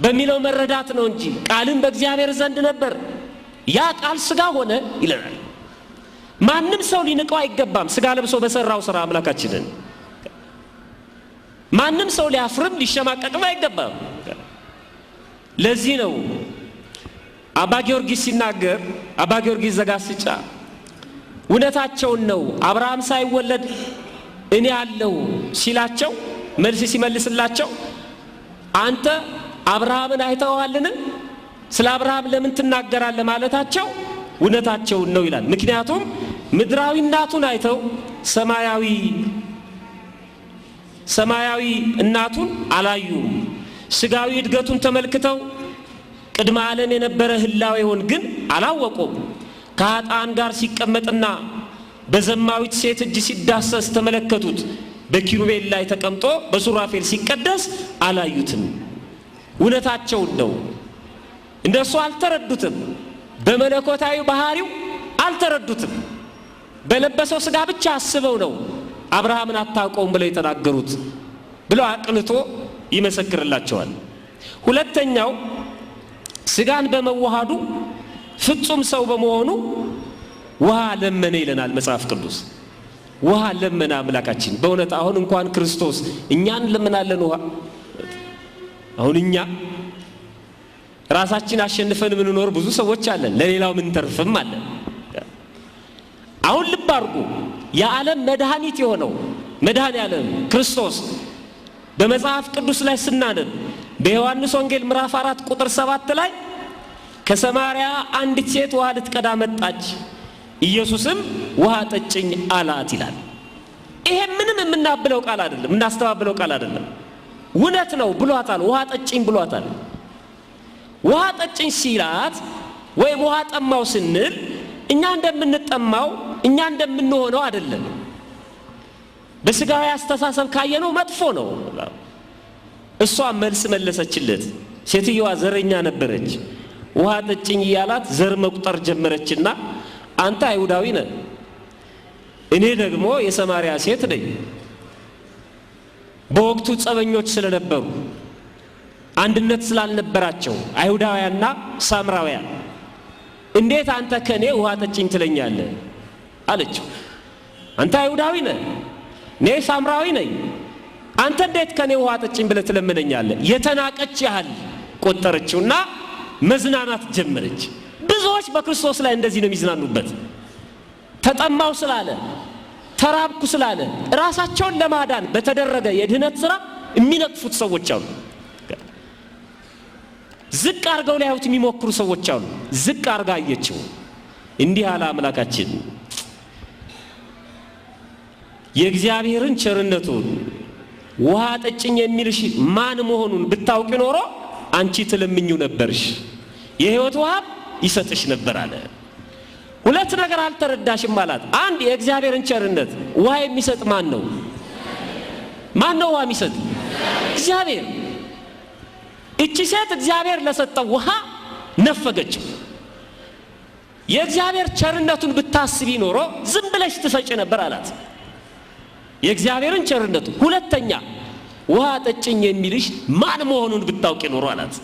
በሚለው መረዳት ነው እንጂ። ቃልም በእግዚአብሔር ዘንድ ነበር፣ ያ ቃል ስጋ ሆነ ይለናል። ማንም ሰው ሊንቀው አይገባም። ስጋ ለብሶ በሰራው ስራ አምላካችንን ማንም ሰው ሊያፍርም ሊሸማቀቅም አይገባም። ለዚህ ነው አባ ጊዮርጊስ ሲናገር፣ አባ ጊዮርጊስ ዘጋስጫ እውነታቸውን ነው፣ አብርሃም ሳይወለድ እኔ አለሁ ሲላቸው መልስ ሲመልስላቸው አንተ አብርሃምን አይተኸዋልን? ስለ አብርሃም ለምን ትናገራለህ? ማለታቸው እውነታቸውን ነው ይላል። ምክንያቱም ምድራዊ እናቱን አይተው ሰማያዊ እናቱን አላዩም። ስጋዊ እድገቱን ተመልክተው ቅድመ ዓለም የነበረ ህላዌውን ግን አላወቁም። ከኃጥአን ጋር ሲቀመጥና በዘማዊት ሴት እጅ ሲዳሰስ ተመለከቱት። በኪሩቤል ላይ ተቀምጦ በሱራፌል ሲቀደስ አላዩትም። እውነታቸውን ነው። እንደሱ አልተረዱትም። በመለኮታዊ ባህሪው አልተረዱትም። በለበሰው ስጋ ብቻ አስበው ነው አብርሃምን አታውቀውም ብለው የተናገሩት ብለው አቅንቶ ይመሰክርላቸዋል። ሁለተኛው ስጋን በመዋሃዱ ፍጹም ሰው በመሆኑ ውሃ ለመነ ይለናል መጽሐፍ ቅዱስ። ውሃ ለመነ አምላካችን። በእውነት አሁን እንኳን ክርስቶስ እኛን እንለምናለን ውሃ። አሁን እኛ ራሳችን አሸንፈን የምንኖር ብዙ ሰዎች አለን፣ ለሌላው ምንተርፍም አለን። አሁን ልብ አድርጉ። የዓለም መድኃኒት የሆነው መድኃኔ ዓለም ክርስቶስ በመጽሐፍ ቅዱስ ላይ ስናነብ በዮሐንስ ወንጌል ምዕራፍ 4 ቁጥር 7 ላይ ከሰማርያ አንዲት ሴት ውሃ ልትቀዳ መጣች፣ ኢየሱስም ውሃ ጠጭኝ አላት ይላል። ይሄ ምንም የምናብለው ቃል አይደለም፣ የምናስተባብለው ቃል አይደለም። እውነት ነው ብሏታል። ውሃ ጠጭኝ ብሏታል። ውሃ ጠጭኝ ሲላት ወይም ውሃ ጠማው ስንል እኛ እንደምንጠማው እኛ እንደምንሆነው አይደለም። በስጋዊ አስተሳሰብ ካየነው መጥፎ ነው። እሷ መልስ መለሰችለት። ሴትየዋ ዘረኛ ነበረች። ውሃ ጠጭኝ እያላት ዘር መቁጠር ጀመረችና አንተ አይሁዳዊ ነህ፣ እኔ ደግሞ የሰማርያ ሴት ነኝ። በወቅቱ ጸበኞች ስለነበሩ አንድነት ስላልነበራቸው አይሁዳውያንና ሳምራውያን፣ እንዴት አንተ ከኔ ውሃ ጠጭኝ ትለኛለህ አለችው። አንተ አይሁዳዊ ነህ፣ እኔ ሳምራዊ ነኝ። አንተ እንዴት ከኔ ውሃ ጠጭኝ ብለህ ትለምነኛለህ? የተናቀች ያህል ቆጠረችውና መዝናናት ጀመረች። ብዙዎች በክርስቶስ ላይ እንደዚህ ነው የሚዝናኑበት። ተጠማው ስላለ፣ ተራብኩ ስላለ ራሳቸውን ለማዳን በተደረገ የድህነት ስራ የሚነቅፉት ሰዎች አሉ። ዝቅ አርገው ሊያዩት የሚሞክሩ ሰዎች አሉ። ዝቅ አርጋ አየችው። እንዲህ አለ አምላካችን፣ የእግዚአብሔርን ቸርነቱን ውሃ ጠጭኝ የሚልሽ ማን መሆኑን ብታውቂ ኖሮ አንቺ ትለምኚው ነበርሽ፣ የሕይወት ውሃ ይሰጥሽ ነበር አለ። ሁለት ነገር አልተረዳሽም አላት። አንድ የእግዚአብሔርን ቸርነት፣ ውሃ የሚሰጥ ማን ነው? ማን ነው ውሃ የሚሰጥ? እግዚአብሔር። እቺ ሴት እግዚአብሔር ለሰጠው ውሃ ነፈገችው። የእግዚአብሔር ቸርነቱን ብታስቢ ኖሮ ዝም ብለሽ ትሰጪ ነበር አላት። የእግዚአብሔርን ቸርነቱ። ሁለተኛ ውሃ ጠጭኝ የሚልሽ ማን መሆኑን ብታውቂ ኖሮ አላት።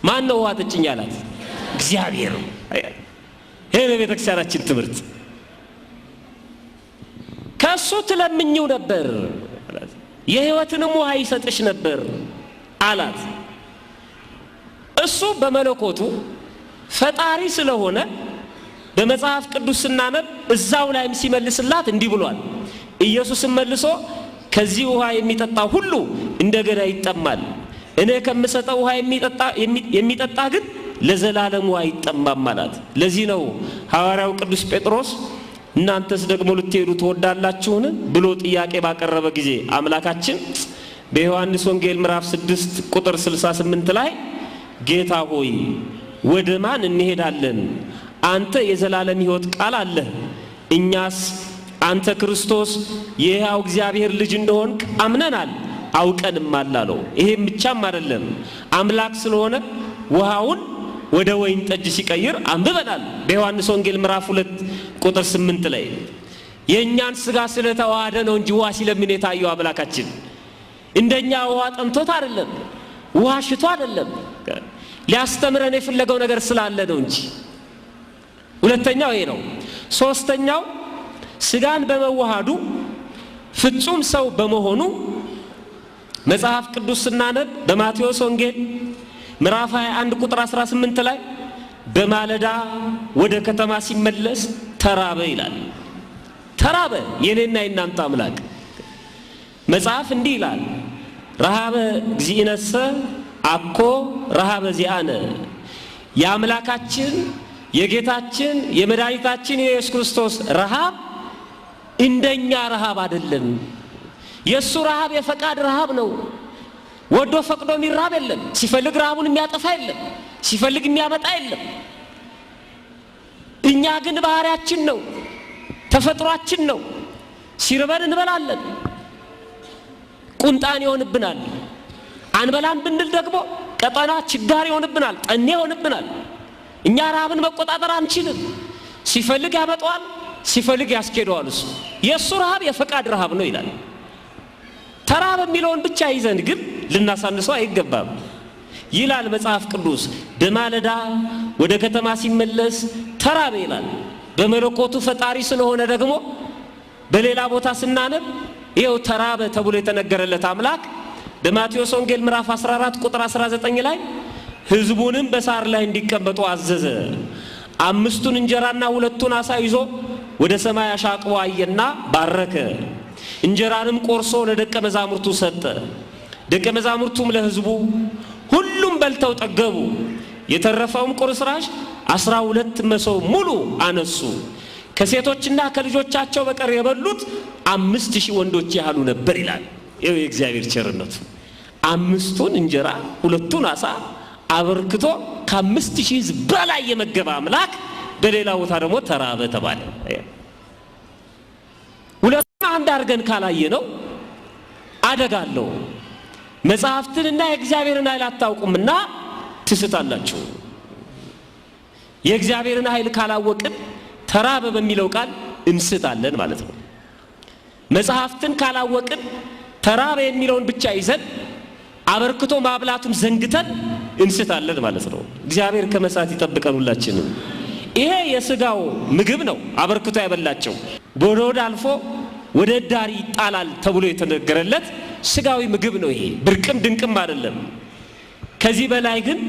ማን ነው ውሃ ጠጭኝ አላት? እግዚአብሔር። ይሄ ነው የቤተክርስቲያናችን ትምህርት። ከሱ ትለምኚው ነበር፣ የሕይወትንም ውሃ ይሰጥሽ ነበር አላት። እሱ በመለኮቱ ፈጣሪ ስለሆነ በመጽሐፍ ቅዱስ ስናነብ እዛው ላይም ሲመልስላት እንዲህ ብሏል። ኢየሱስም መልሶ ከዚህ ውሃ የሚጠጣ ሁሉ እንደገና ይጠማል፣ እኔ ከምሰጠው ውሃ የሚጠጣ ግን ለዘላለም ውሃ አይጠማም አላት። ለዚህ ነው ሐዋርያው ቅዱስ ጴጥሮስ እናንተስ ደግሞ ልትሄዱ ትወዳላችሁን ብሎ ጥያቄ ባቀረበ ጊዜ አምላካችን በዮሐንስ ወንጌል ምዕራፍ 6 ቁጥር 68 ላይ ጌታ ሆይ ወደ ማን እንሄዳለን? አንተ የዘላለም ሕይወት ቃል አለህ። እኛስ አንተ ክርስቶስ የሕያው እግዚአብሔር ልጅ እንደሆንክ አምነናል አውቀንማል አለው። ይሄም ብቻም አይደለም፣ አምላክ ስለሆነ ውሃውን ወደ ወይን ጠጅ ሲቀይር አንብበናል። በዮሐንስ ወንጌል ምዕራፍ 2 ቁጥር 8 ላይ የእኛን ስጋ ስለተዋሃደ ነው እንጂ ውሃ ሲለምን የታየው አምላካችን እንደኛ ውሃ ጠምቶት አይደለም፣ ውሃ ሽቶ አይደለም። ሊያስተምረን የፈለገው ነገር ስላለ ነው እንጂ። ሁለተኛው ይሄ ነው። ሶስተኛው ስጋን በመዋሃዱ ፍጹም ሰው በመሆኑ መጽሐፍ ቅዱስ ስናነብ በማቴዎስ ወንጌል ምዕራፍ 21 ቁጥር 18 ላይ በማለዳ ወደ ከተማ ሲመለስ ተራበ ይላል። ተራበ የኔና የናንተ አምላክ። መጽሐፍ እንዲህ ይላል፣ ረሃበ እግዚእነሰ አኮ ረሃበ ዚአነ። የአምላካችን የጌታችን የመድኃኒታችን የኢየሱስ ክርስቶስ ረሃብ እንደኛ ረሃብ አይደለም። የእሱ ረሃብ የፈቃድ ረሃብ ነው። ወዶ ፈቅዶ የሚራብ የለም። ሲፈልግ ረሃቡን የሚያጠፋ የለም። ሲፈልግ የሚያመጣ የለም። እኛ ግን ባህሪያችን ነው፣ ተፈጥሯችን ነው። ሲርበን እንበላለን፣ ቁንጣን ይሆንብናል። አንበላም ብንል ደግሞ ቀጠና ችጋር ይሆንብናል፣ ጠኔ ይሆንብናል። እኛ ረሃብን መቆጣጠር አንችልም። ሲፈልግ ያመጣዋል፣ ሲፈልግ ያስኬደዋል። እሱ የእሱ ረሃብ የፈቃድ ረሃብ ነው ይላል። ተራበ የሚለውን ብቻ ይዘን ግን ልናሳንሰው አይገባም ይላል መጽሐፍ ቅዱስ። በማለዳ ወደ ከተማ ሲመለስ ተራበ ይላል። በመለኮቱ ፈጣሪ ስለሆነ ደግሞ በሌላ ቦታ ስናነብ ይኸው ተራበ ተብሎ የተነገረለት አምላክ በማቴዎስ ወንጌል ምዕራፍ 14 ቁጥር 19 ላይ ሕዝቡንም በሳር ላይ እንዲቀመጡ አዘዘ። 5ቱን እንጀራና 2ቱን ዓሣ ይዞ ወደ ሰማይ አሻቅቦ አየና ባረከ። እንጀራንም ቆርሶ ለደቀ መዛሙርቱ ሰጠ። ደቀ መዛሙርቱም ለሕዝቡ፣ ሁሉም በልተው ጠገቡ። የተረፈውም ቁርስራሽ 12 መሶብ ሙሉ አነሱ። ከሴቶችና ከልጆቻቸው በቀር የበሉት 5000 ወንዶች ያህሉ ነበር ይላል። ይኸው የእግዚአብሔር ቸርነቱ። 5ቱን እንጀራ 2ቱን ዓሣ አበርክቶ ከ5000 ሕዝብ በላይ የመገበ አምላክ በሌላ ቦታ ደግሞ ተራበ ተባለ። ሁለቱን አንድ አድርገን ካላየነው አደጋ አለው። መጽሐፍትንና የእግዚአብሔርን ኃይል አታውቁምና ትስታላችሁ። የእግዚአብሔርን ኃይል ካላወቅን ተራበ በሚለው ቃል እንስታለን ማለት ነው። መጽሐፍትን ካላወቅን ተራበ የሚለውን ብቻ ይዘን አበርክቶ ማብላቱን ዘንግተን እንስታለን ማለት ነው። እግዚአብሔር ከመሳት ይጠብቀን ሁላችንም። ይሄ የስጋው ምግብ ነው አበርክቶ ያበላቸው። ወደ ሆድ አልፎ ወደ ዳር ይጣላል ተብሎ የተነገረለት ስጋዊ ምግብ ነው። ይሄ ብርቅም ድንቅም አይደለም። ከዚህ በላይ ግን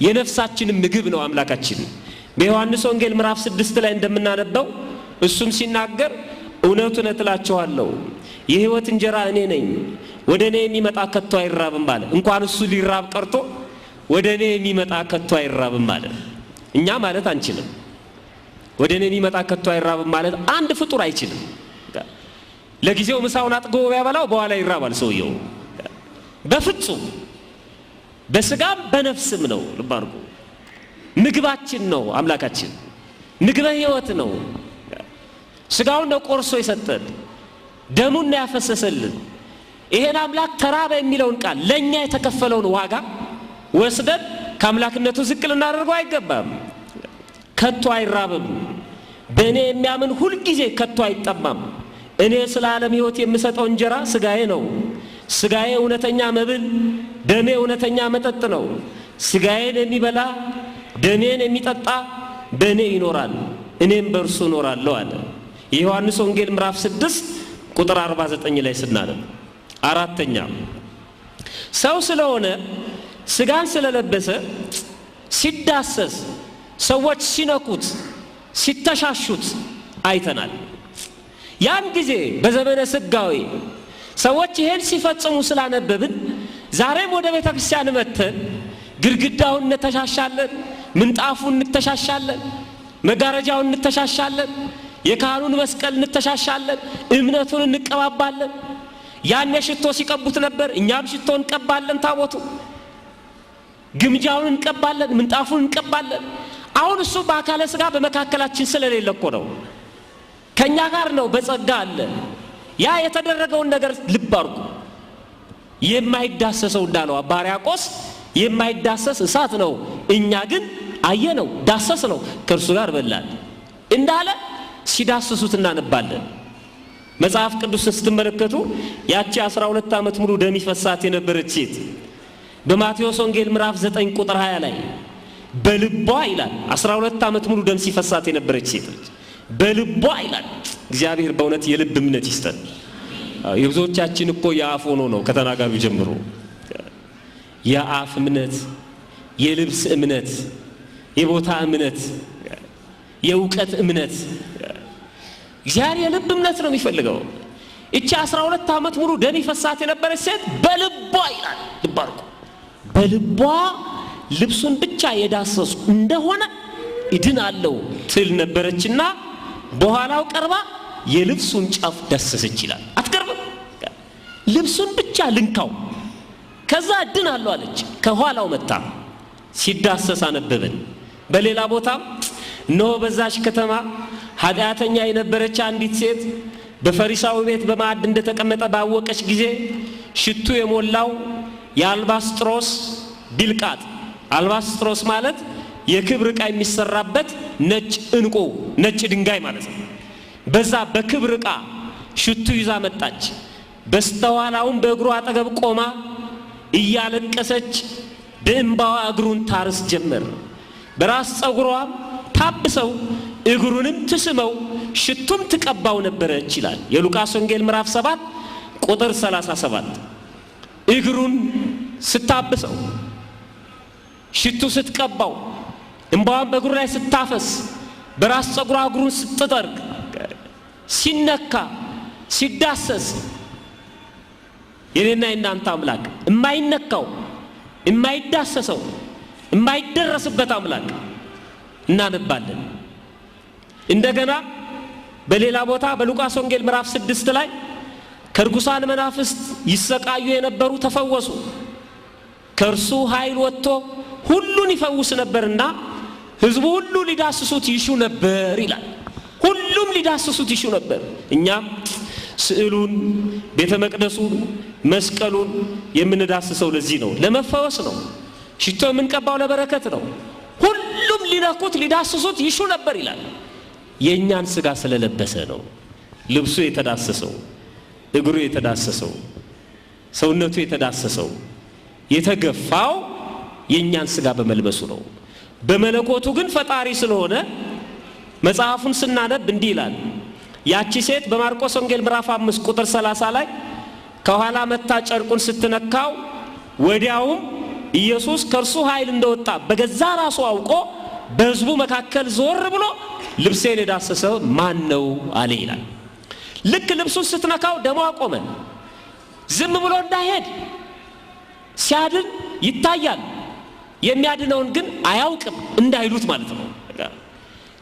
የነፍሳችንም ምግብ ነው አምላካችን። በዮሐንስ ወንጌል ምዕራፍ 6 ላይ እንደምናነበው እሱም ሲናገር እውነት እውነት እላችኋለሁ የሕይወት እንጀራ እኔ ነኝ፣ ወደ እኔ የሚመጣ ከቶ አይራብም አለ። እንኳን እሱ ሊራብ ቀርቶ ወደ እኔ የሚመጣ ከቶ አይራብም አለ። እኛ ማለት አንችልም። ወደ እኔ የሚመጣ ከቶ አይራብም ማለት አንድ ፍጡር አይችልም። ለጊዜው ምሳውን አጥግቦ ቢያበላው በኋላ ይራባል ሰውየው። በፍጹም በስጋም በነፍስም ነው። ልብ አድርጉ። ምግባችን ነው አምላካችን፣ ምግበ ሕይወት ነው። ስጋውን ነው ቆርሶ የሰጠን፣ ደሙን ነው ያፈሰሰልን። ይሄን አምላክ ተራበ የሚለውን ቃል ለኛ የተከፈለውን ዋጋ ወስደን ከአምላክነቱ ዝቅ ልናደርገው አይገባም። ከቶ አይራብም፣ በእኔ የሚያምን ሁል ጊዜ ከቶ አይጠማም። እኔ ስለ ዓለም ሕይወት የምሰጠው እንጀራ ስጋዬ ነው። ስጋዬ እውነተኛ መብል፣ ደሜ እውነተኛ መጠጥ ነው። ስጋዬን የሚበላ ደሜን የሚጠጣ በእኔ ይኖራል፣ እኔም በእርሱ እኖራለሁ አለ። የዮሐንስ ወንጌል ምዕራፍ 6 ቁጥር 49 ላይ ስናነብ። አራተኛ ሰው ስለሆነ ስጋን ስለለበሰ ሲዳሰስ፣ ሰዎች ሲነኩት፣ ሲተሻሹት አይተናል። ያን ጊዜ በዘመነ ስጋዌ ሰዎች ይሄን ሲፈጽሙ ስላነበብን ዛሬም ወደ ቤተክርስቲያን መጥተን ግድግዳውን እንተሻሻለን፣ ምንጣፉን እንተሻሻለን፣ መጋረጃውን እንተሻሻለን፣ የካህኑን መስቀል እንተሻሻለን፣ እምነቱን እንቀባባለን። ያኔ ሽቶ ሲቀቡት ነበር፣ እኛም ሽቶ እንቀባለን። ታቦቱ ግምጃውን እንቀባለን፣ ምንጣፉን እንቀባለን። አሁን እሱ በአካለ ስጋ በመካከላችን ስለሌለ እኮ ነው። ከኛ ጋር ነው፣ በጸጋ አለ። ያ የተደረገውን ነገር ልብ አድርጉ። የማይዳሰሰው እንዳለው አባ ሕርያቆስ የማይዳሰስ እሳት ነው፣ እኛ ግን አየነው፣ ዳሰስነው፣ ከእርሱ ጋር በላን እንዳለ ሲዳስሱት እናነባለን። መጽሐፍ ቅዱስን ስትመለከቱ ያቺ 12 ዓመት ሙሉ ደም ይፈሳት የነበረች ሴት በማቴዎስ ወንጌል ምዕራፍ 9 ቁጥር 20 ላይ በልቧ ይላል 12 ዓመት ሙሉ ደም ሲፈሳት የነበረች ሴት ነች። በልቧ ይላል። እግዚአብሔር በእውነት የልብ እምነት ይስጠን። የብዙዎቻችን እኮ የአፍ ሆኖ ነው ከተናጋሪው ጀምሮ። የአፍ እምነት፣ የልብስ እምነት፣ የቦታ እምነት፣ የእውቀት እምነት። እግዚአብሔር የልብ እምነት ነው የሚፈልገው። እቺ 12 ዓመት ሙሉ ደም ይፈሳት የነበረች ሴት በልቧ ይላል፣ ልብ አድርጉ፣ በልቧ ልብሱን ብቻ የዳሰስኩ እንደሆነ እድናለሁ ትል ነበረችና በኋላው ቀርባ የልብሱን ጫፍ ዳሰሰች ይላል። አትቀርብም? ልብሱን ብቻ ልንካው ከዛ እድናለሁ አለች። ከኋላው መጣ ሲዳሰስ አነበበን። በሌላ ቦታም እነሆ በዛች ከተማ ኃጢአተኛ የነበረች አንዲት ሴት በፈሪሳዊ ቤት በማዕድ እንደተቀመጠ ባወቀች ጊዜ ሽቱ የሞላው የአልባስጥሮስ ቢልቃጥ፣ አልባስጥሮስ ማለት የክብር ዕቃ የሚሰራበት ነጭ ዕንቁ ነጭ ድንጋይ ማለት ነው። በዛ በክብር ዕቃ ሽቱ ይዛ መጣች። በስተኋላውም በእግሩ አጠገብ ቆማ እያለቀሰች በእንባዋ እግሩን ታርስ ጀመር። በራስ ፀጉሯም ታብሰው እግሩንም ትስመው ሽቱም ትቀባው ነበረች ይላል የሉቃስ ወንጌል ምዕራፍ 7 ቁጥር 37። እግሩን ስታብሰው ሽቱ ስትቀባው እንባዋን በእግሩ ላይ ስታፈስ በራስ ፀጉሯ እግሩን ስትጠርግ ሲነካ ሲዳሰስ የኔና የናንተ አምላክ የማይነካው የማይዳሰሰው የማይደረስበት አምላክ እናነባለን። እንደገና በሌላ ቦታ በሉቃስ ወንጌል ምዕራፍ 6 ላይ ከርኩሳን መናፍስት ይሰቃዩ የነበሩ ተፈወሱ፣ ከእርሱ ኃይል ወጥቶ ሁሉን ይፈውስ ነበርና ሕዝቡ ሁሉ ሊዳስሱት ይሹ ነበር ይላል። ሁሉም ሊዳስሱት ይሹ ነበር። እኛም ስዕሉን፣ ቤተ መቅደሱን፣ መስቀሉን የምንዳስሰው ለዚህ ነው፣ ለመፈወስ ነው። ሽቶ የምንቀባው ለበረከት ነው። ሁሉም ሊነኩት ሊዳስሱት ይሹ ነበር ይላል። የእኛን ስጋ ስለለበሰ ነው ልብሱ የተዳሰሰው፣ እግሩ የተዳሰሰው፣ ሰውነቱ የተዳሰሰው፣ የተገፋው የእኛን ስጋ በመልበሱ ነው። በመለኮቱ ግን ፈጣሪ ስለሆነ መጽሐፉን ስናነብ እንዲህ ይላል። ያቺ ሴት በማርቆስ ወንጌል ምዕራፍ 5 ቁጥር 30 ላይ ከኋላ መታ ጨርቁን ስትነካው ወዲያውም ኢየሱስ ከእርሱ ኃይል እንደወጣ በገዛ ራሱ አውቆ በሕዝቡ መካከል ዞር ብሎ ልብሴን የዳሰሰ ማን ነው አለ ይላል። ልክ ልብሱን ስትነካው ደሟ ቆመ። ዝም ብሎ እንዳይሄድ ሲያድን ይታያል፣ የሚያድነውን ግን አያውቅም እንዳይሉት ማለት ነው።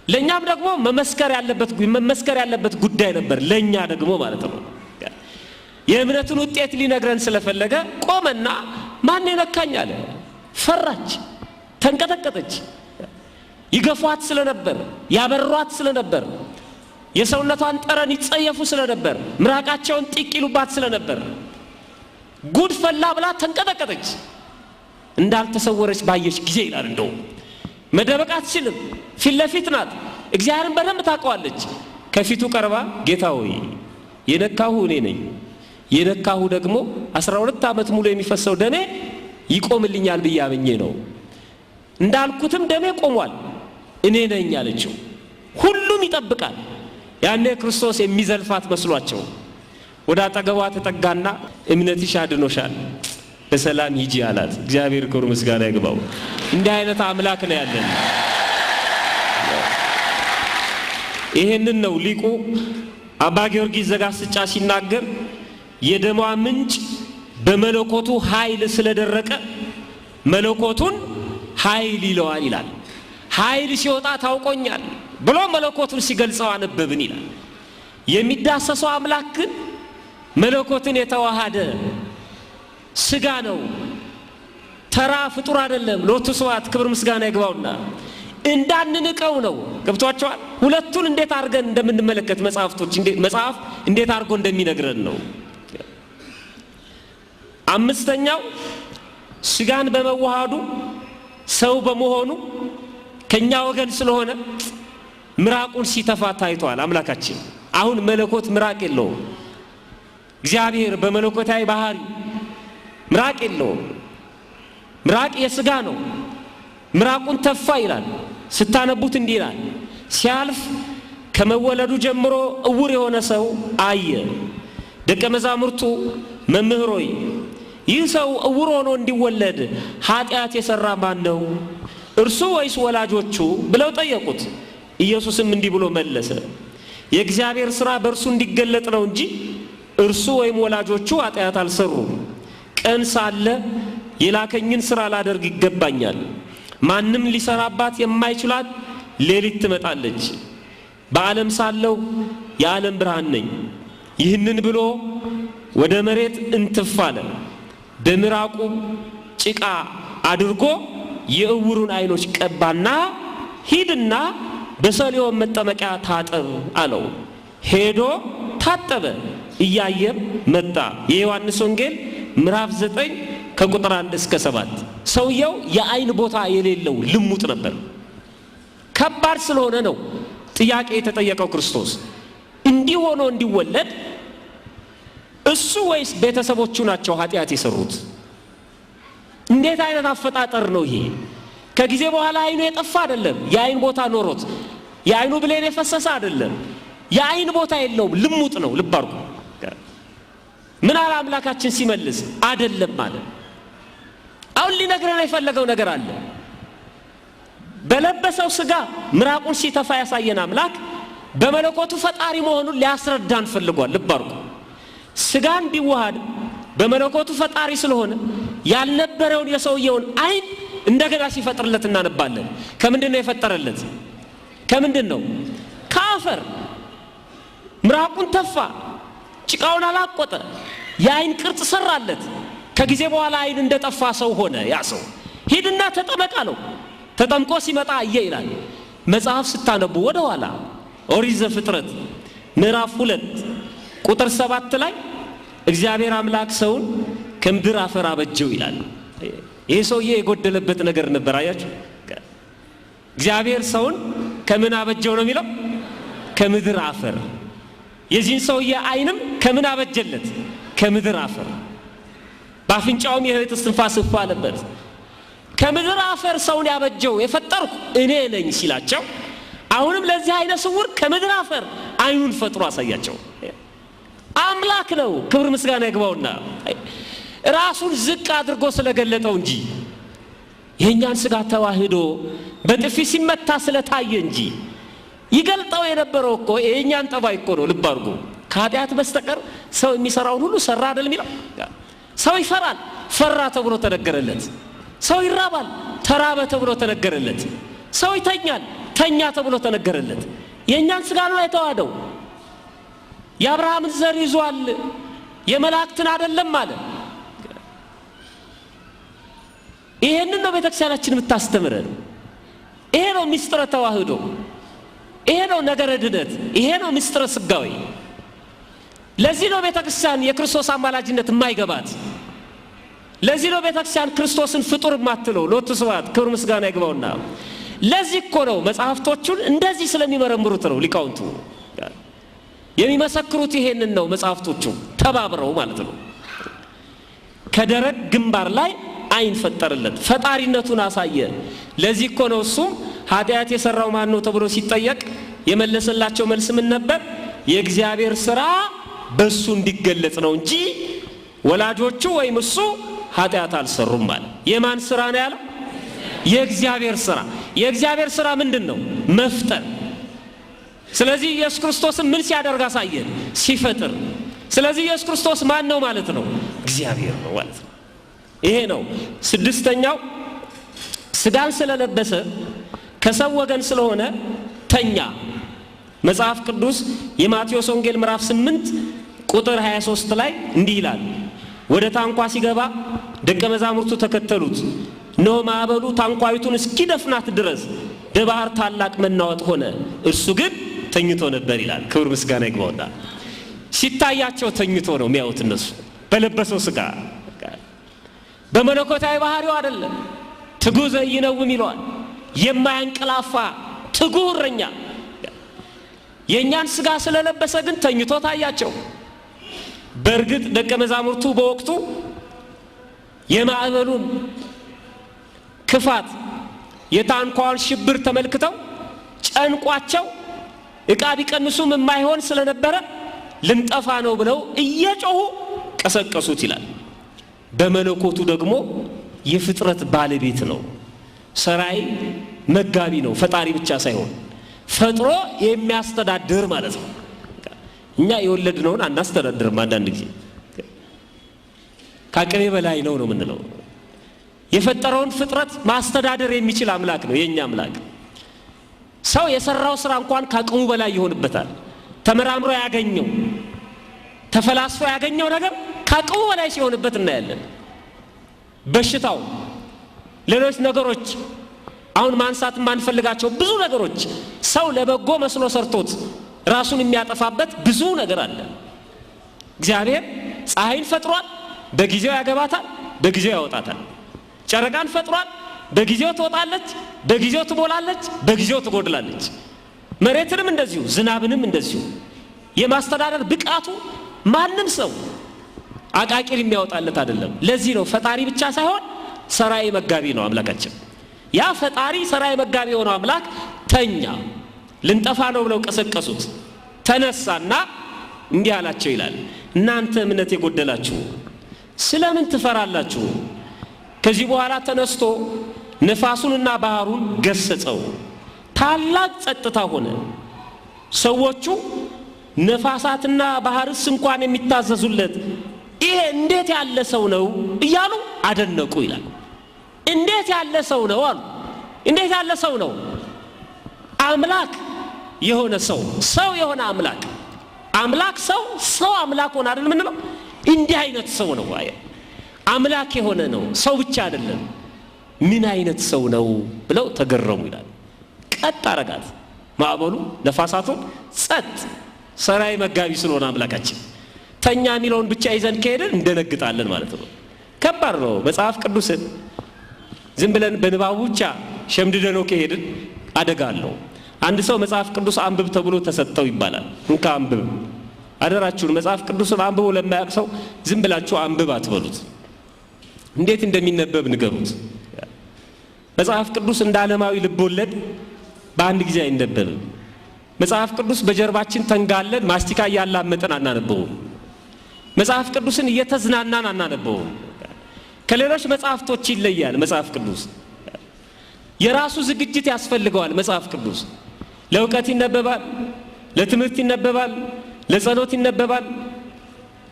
ለኛም ደግሞ መመስከር ያለበት ጉዳይ ነበር፣ ለኛ ደግሞ ማለት ነው። የእምነቱን ውጤት ሊነግረን ስለፈለገ ቆመና ማን የነካኝ አለ። ፈራች፣ ተንቀጠቀጠች። ይገፏት ስለነበር፣ ያበሯት ስለነበር፣ የሰውነቷን ጠረን ይጸየፉ ስለነበር፣ ምራቃቸውን ጢቅ ይሉባት ስለነበር ጉድ ፈላ ብላ ተንቀጠቀጠች። እንዳልተሰወረች ባየች ጊዜ ይላል፣ እንደው መደበቅ አትችልም፣ ፊት ለፊት ናት። እግዚአብሔርን በደንብ ታውቀዋለች። ከፊቱ ቀርባ ጌታ ሆይ የነካሁ እኔ ነኝ፣ የነካሁ ደግሞ 12 ዓመት ሙሉ የሚፈሰው ደሜ ይቆምልኛል ብዬ አምኜ ነው፣ እንዳልኩትም ደሜ ቆሟል፣ እኔ ነኝ አለችው። ሁሉም ይጠብቃል። ያኔ ክርስቶስ የሚዘልፋት መስሏቸው ወደ አጠገቧ ተጠጋና እምነትሽ አድኖሻል፣ በሰላም ሂጂ አላት። እግዚአብሔር ክብር ምስጋና ይግባው። እንዲህ አይነት አምላክ ነው ያለን። ይሄንን ነው ሊቁ አባ ጊዮርጊስ ዘጋስጫ ሲናገር የደሟ ምንጭ በመለኮቱ ኃይል ስለደረቀ መለኮቱን ኃይል ይለዋል ይላል። ኃይል ሲወጣ ታውቆኛል ብሎ መለኮቱን ሲገልጸው አነበብን ይላል። የሚዳሰሰው አምላክ ግን መለኮትን የተዋሃደ ስጋ ነው፣ ተራ ፍጡር አይደለም። ሎቱ ስብሐት ክብር ምስጋና ይግባውና እንዳንንቀው ነው። ገብቷቸዋል። ሁለቱን እንዴት አድርገን እንደምንመለከት መጽሐፍቶች መጽሐፍ እንዴት አድርጎ እንደሚነግረን ነው። አምስተኛው ስጋን በመዋሃዱ ሰው በመሆኑ ከኛ ወገን ስለሆነ ምራቁን ሲተፋ ታይቷል አምላካችን። አሁን መለኮት ምራቅ የለውም። እግዚአብሔር በመለኮታዊ ባህሪ ምራቅ የለውም። ምራቅ የስጋ ነው። ምራቁን ተፋ ይላል። ስታነቡት እንዲህ ይላል፣ ሲያልፍ ከመወለዱ ጀምሮ እውር የሆነ ሰው አየ። ደቀ መዛሙርቱ መምህር ሆይ ይህ ሰው እውር ሆኖ እንዲወለድ ኃጢአት የሠራ ማን ነው? እርሱ ወይስ ወላጆቹ ብለው ጠየቁት። ኢየሱስም እንዲህ ብሎ መለሰ፣ የእግዚአብሔር ሥራ በእርሱ እንዲገለጥ ነው እንጂ እርሱ ወይም ወላጆቹ ኃጢአት አልሰሩም። ቀን ሳለ የላከኝን ሥራ ላደርግ ይገባኛል። ማንም ሊሰራባት የማይችላት ሌሊት ትመጣለች። በዓለም ሳለሁ የዓለም ብርሃን ነኝ። ይህንን ብሎ ወደ መሬት እንትፍ አለ። በምራቁ ጭቃ አድርጎ የእውሩን ዓይኖች ቀባና ሂድና በሰሊሆም መጠመቂያ ታጠብ አለው። ሄዶ ታጠበ፣ እያየም መጣ። የዮሐንስ ወንጌል ምዕራፍ 9 ከቁጥር 1 እስከ 7። ሰውየው የዓይን ቦታ የሌለው ልሙጥ ነበር። ከባድ ስለሆነ ነው ጥያቄ የተጠየቀው። ክርስቶስ እንዲህ ሆኖ እንዲወለድ እሱ ወይስ ቤተሰቦቹ ናቸው ኃጢአት የሰሩት? እንዴት አይነት አፈጣጠር ነው ይሄ? ከጊዜ በኋላ ዓይኑ የጠፋ አይደለም። የዓይን ቦታ ኖሮት የዓይኑ ብሌን የፈሰሰ አይደለም። የዓይን ቦታ የለውም፣ ልሙጥ ነው። ልብ አድርጉ። ምን አለ አምላካችን ሲመልስ? አይደለም አለ። አሁን ሊነግረን የፈለገው ነገር አለ። በለበሰው ስጋ ምራቁን ሲተፋ ያሳየን አምላክ በመለኮቱ ፈጣሪ መሆኑን ሊያስረዳን ፈልጓል። ልብ አድርጉ። ስጋን ቢዋሃድ በመለኮቱ ፈጣሪ ስለሆነ ያልነበረውን የሰውየውን ዓይን እንደገና ሲፈጥርለት እናነባለን። ከምንድን ነው የፈጠረለት? ከምንድን ነው? ከአፈር። ምራቁን ተፋ፣ ጭቃውን አላቆጠ፣ የዓይን ቅርጽ ሰራለት። ከጊዜ በኋላ ዓይን እንደጠፋ ሰው ሆነ። ያ ሰው ሂድና ተጠመቅ አለው። ተጠምቆ ሲመጣ አየ ይላል። መጽሐፍ ስታነቡ ወደ ኋላ ኦሪት ዘፍጥረት ምዕራፍ 2 ቁጥር 7 ላይ እግዚአብሔር አምላክ ሰውን ከምድር አፈር አበጀው ይላል። ይህ ሰውዬ የጎደለበት ነገር ነበር። አያችሁ፣ እግዚአብሔር ሰውን ከምን አበጀው ነው የሚለው? ከምድር አፈር። የዚህን ሰውዬ ዓይንም ከምን አበጀለት? ከምድር አፈር። በአፍንጫውም የሕይወት እስትንፋስ እፍ አለበት። ከምድር አፈር ሰውን ያበጀው የፈጠርኩ እኔ ነኝ ሲላቸው፣ አሁንም ለዚህ ዓይነ ስውር ከምድር አፈር ዓይኑን ፈጥሮ አሳያቸው። አምላክ ነው፣ ክብር ምስጋና ይግባውና ራሱን ዝቅ አድርጎ ስለገለጠው እንጂ የእኛን ስጋ ተዋህዶ በጥፊ ሲመታ ስለታየ እንጂ ይገልጠው የነበረው እኮ የእኛን ጠባይ እኮ ነው። ልብ አድርጎ ከኃጢአት በስተቀር ሰው የሚሰራውን ሁሉ ሰራ አይደል የሚለው። ሰው ይፈራል፣ ፈራ ተብሎ ተነገረለት። ሰው ይራባል፣ ተራበ ተብሎ ተነገረለት። ሰው ይተኛል፣ ተኛ ተብሎ ተነገረለት። የእኛን ስጋ ነው የተዋህደው። የአብርሃምን ዘር ይዟል፣ የመላእክትን አይደለም አለ። ይሄንን ነው ቤተክርስቲያናችን የምታስተምረን። ይሄ ነው ምስጢረ ተዋህዶ፣ ይሄ ነው ነገረ ድነት፣ ይሄ ነው ምስጢረ ስጋዊ። ለዚህ ነው ቤተክርስቲያን የክርስቶስ አማላጅነት የማይገባት። ለዚህ ነው ቤተክርስቲያን ክርስቶስን ፍጡር የማትለው። ሎቱ ስብሐት ክብር ምስጋና ይግባውና። ለዚህ እኮ ነው መጽሐፍቶቹን እንደዚህ ስለሚመረምሩት ነው ሊቃውንቱ የሚመሰክሩት። ይሄንን ነው መጽሐፍቶቹ ተባብረው ማለት ነው። ከደረቅ ግንባር ላይ ዓይን ፈጠረለት፣ ፈጣሪነቱን አሳየ። ለዚህ እኮ ነው እሱም ኃጢአት የሰራው ማን ነው ተብሎ ሲጠየቅ የመለሰላቸው መልስ ምን ነበር? የእግዚአብሔር ስራ በእሱ እንዲገለጽ ነው እንጂ ወላጆቹ ወይም እሱ ኃጢአት አልሰሩም አለ። የማን ስራ ነው ያለው? የእግዚአብሔር ስራ። የእግዚአብሔር ስራ ምንድን ነው? መፍጠር። ስለዚህ ኢየሱስ ክርስቶስን ምን ሲያደርግ አሳየን? ሲፈጥር። ስለዚህ ኢየሱስ ክርስቶስ ማን ነው ማለት ነው? እግዚአብሔር ነው ማለት ነው። ይሄ ነው ስድስተኛው። ስጋን ስለለበሰ ከሰው ወገን ስለሆነ ተኛ። መጽሐፍ ቅዱስ የማቴዎስ ወንጌል ምዕራፍ 8 ቁጥር 23 ላይ እንዲህ ይላል፣ ወደ ታንኳ ሲገባ ደቀ መዛሙርቱ ተከተሉት። እነሆ ማዕበሉ ታንኳይቱን እስኪደፍናት ድረስ በባህር ታላቅ መናወጥ ሆነ፣ እርሱ ግን ተኝቶ ነበር ይላል። ክብር ምስጋና ይግባውና። ሲታያቸው ተኝቶ ነው የሚያዩት እነሱ በለበሰው ስጋ፣ በመለኮታዊ ባህሪው አይደለም። ትጉህ ዘኢይነውም ይለዋል። የማያንቀላፋ ትጉህ እረኛ። የእኛን ስጋ ስለለበሰ ግን ተኝቶ ታያቸው። በእርግጥ ደቀ መዛሙርቱ በወቅቱ የማዕበሉን ክፋት የታንኳውን ሽብር ተመልክተው ጨንቋቸው ዕቃ ቢቀንሱም የማይሆን ስለነበረ ልንጠፋ ነው ብለው እየጮሁ ቀሰቀሱት ይላል። በመለኮቱ ደግሞ የፍጥረት ባለቤት ነው። ሰራይ መጋቢ ነው። ፈጣሪ ብቻ ሳይሆን ፈጥሮ የሚያስተዳድር ማለት ነው። እኛ የወለድነውን አናስተዳድርም። አንዳንድ ጊዜ ከአቅሜ በላይ ነው ነው የምንለው። የፈጠረውን ፍጥረት ማስተዳደር የሚችል አምላክ ነው የእኛ አምላክ። ሰው የሰራው ስራ እንኳን ከአቅሙ በላይ ይሆንበታል። ተመራምሮ ያገኘው ተፈላስፎ ያገኘው ነገር ከአቅሙ በላይ ሲሆንበት እናያለን። በሽታው፣ ሌሎች ነገሮች አሁን ማንሳት የማንፈልጋቸው ብዙ ነገሮች ሰው ለበጎ መስሎ ሰርቶት ራሱን የሚያጠፋበት ብዙ ነገር አለ። እግዚአብሔር ፀሐይን ፈጥሯል፣ በጊዜው ያገባታል፣ በጊዜው ያወጣታል። ጨረቃን ፈጥሯል፣ በጊዜው ትወጣለች፣ በጊዜው ትሞላለች፣ በጊዜው ትጎድላለች። መሬትንም እንደዚሁ፣ ዝናብንም እንደዚሁ የማስተዳደር ብቃቱ ማንም ሰው አቃቂር የሚያወጣለት አይደለም። ለዚህ ነው ፈጣሪ ብቻ ሳይሆን ሰራይ መጋቢ ነው አምላካችን። ያ ፈጣሪ ሰራይ መጋቢ የሆነው አምላክ ተኛ። ልንጠፋ ነው ብለው ቀሰቀሱት። ተነሳና እንዲህ አላቸው ይላል፣ እናንተ እምነት የጎደላችሁ ስለምን ትፈራላችሁ? ከዚህ በኋላ ተነስቶ ነፋሱንና ባህሩን ገሰጸው፣ ታላቅ ጸጥታ ሆነ። ሰዎቹ ነፋሳትና ባህርስ እንኳን የሚታዘዙለት ይሄ እንዴት ያለ ሰው ነው እያሉ አደነቁ ይላል። እንዴት ያለ ሰው ነው አሉ። እንዴት ያለ ሰው ነው? አምላክ የሆነ ሰው፣ ሰው የሆነ አምላክ፣ አምላክ ሰው፣ ሰው አምላክ ሆነ አይደል የምንለው? እንዲህ አይነት ሰው ነው። አምላክ የሆነ ነው፣ ሰው ብቻ አይደለም። ምን አይነት ሰው ነው ብለው ተገረሙ ይላል። ቀጥ አረጋት ማዕበሉ፣ ነፋሳቱን ጸጥ። ሰራይ መጋቢ ስለሆነ አምላካችን ተኛ የሚለውን ብቻ ይዘን ከሄድን እንደነግጣለን ማለት ነው። ከባድ ነው። መጽሐፍ ቅዱስን ዝም ብለን በንባቡ ብቻ ሸምድደነው ከሄድን አደጋ አለው። አንድ ሰው መጽሐፍ ቅዱስ አንብብ ተብሎ ተሰጠው ይባላል። እንካ አንብብ፣ አደራችሁን መጽሐፍ ቅዱስን አንብቦ ለማያውቅ ሰው ዝም ብላችሁ አንብብ አትበሉት። እንዴት እንደሚነበብ ንገሩት። መጽሐፍ ቅዱስ እንደ ዓለማዊ ልቦለድ በአንድ ጊዜ አይነበብም። መጽሐፍ ቅዱስ በጀርባችን ተንጋለን ማስቲካ እያላመጠን አናነበውም። መጽሐፍ ቅዱስን እየተዝናናን አናነበውም። ከሌሎች መጽሐፍቶች ይለያል። መጽሐፍ ቅዱስ የራሱ ዝግጅት ያስፈልገዋል። መጽሐፍ ቅዱስ ለእውቀት ይነበባል፣ ለትምህርት ይነበባል፣ ለጸሎት ይነበባል።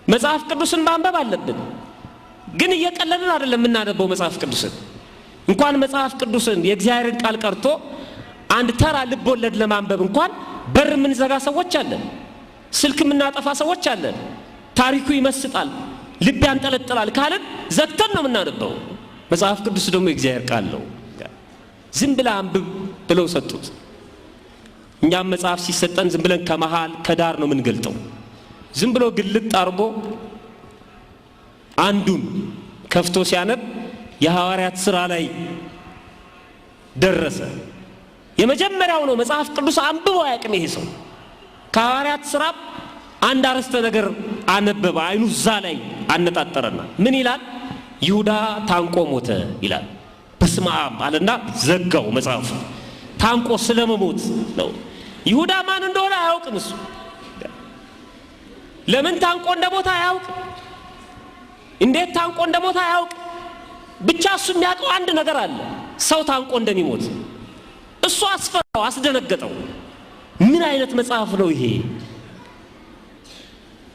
መጽሐፍ ቅዱስን ማንበብ አለብን። ግን እየቀለድን አይደለም የምናነበው መጽሐፍ ቅዱስን። እንኳን መጽሐፍ ቅዱስን የእግዚአብሔርን ቃል ቀርቶ አንድ ተራ ልብ ወለድ ለማንበብ እንኳን በር የምንዘጋ ሰዎች አለን። ስልክ የምናጠፋ ሰዎች አለን። ታሪኩ ይመስጣል፣ ልብ ያንጠለጥላል ካልን ዘግተን ነው የምናነበው። መጽሐፍ ቅዱስ ደግሞ የእግዚአብሔር ቃል ነው። ዝም ብለህ አንብብ ብለው ሰጡት። እኛም መጽሐፍ ሲሰጠን ዝም ብለን ከመሃል ከዳር ነው የምንገልጠው። ዝም ብሎ ግልጥ አድርጎ አንዱን ከፍቶ ሲያነብ የሐዋርያት ሥራ ላይ ደረሰ። የመጀመሪያው ነው። መጽሐፍ ቅዱስ አንብቦ አያውቅም ይሄ ሰው። ከሐዋርያት ሥራ አንድ አረስተ ነገር አነበበ። አይኑ እዛ ላይ አነጣጠረና ምን ይላል? ይሁዳ ታንቆ ሞተ ይላል። በስመ አብ አለና ዘጋው መጽሐፉ። ታንቆ ስለመሞት ነው። ይሁዳ ማን እንደሆነ አያውቅም እሱ። ለምን ታንቆ እንደሞተ አያውቅም። እንዴት ታንቆ እንደሞተ አያውቅም። ብቻ እሱ የሚያውቀው አንድ ነገር አለ፣ ሰው ታንቆ እንደሚሞት። እሱ አስፈራው፣ አስደነገጠው። ምን አይነት መጽሐፍ ነው ይሄ?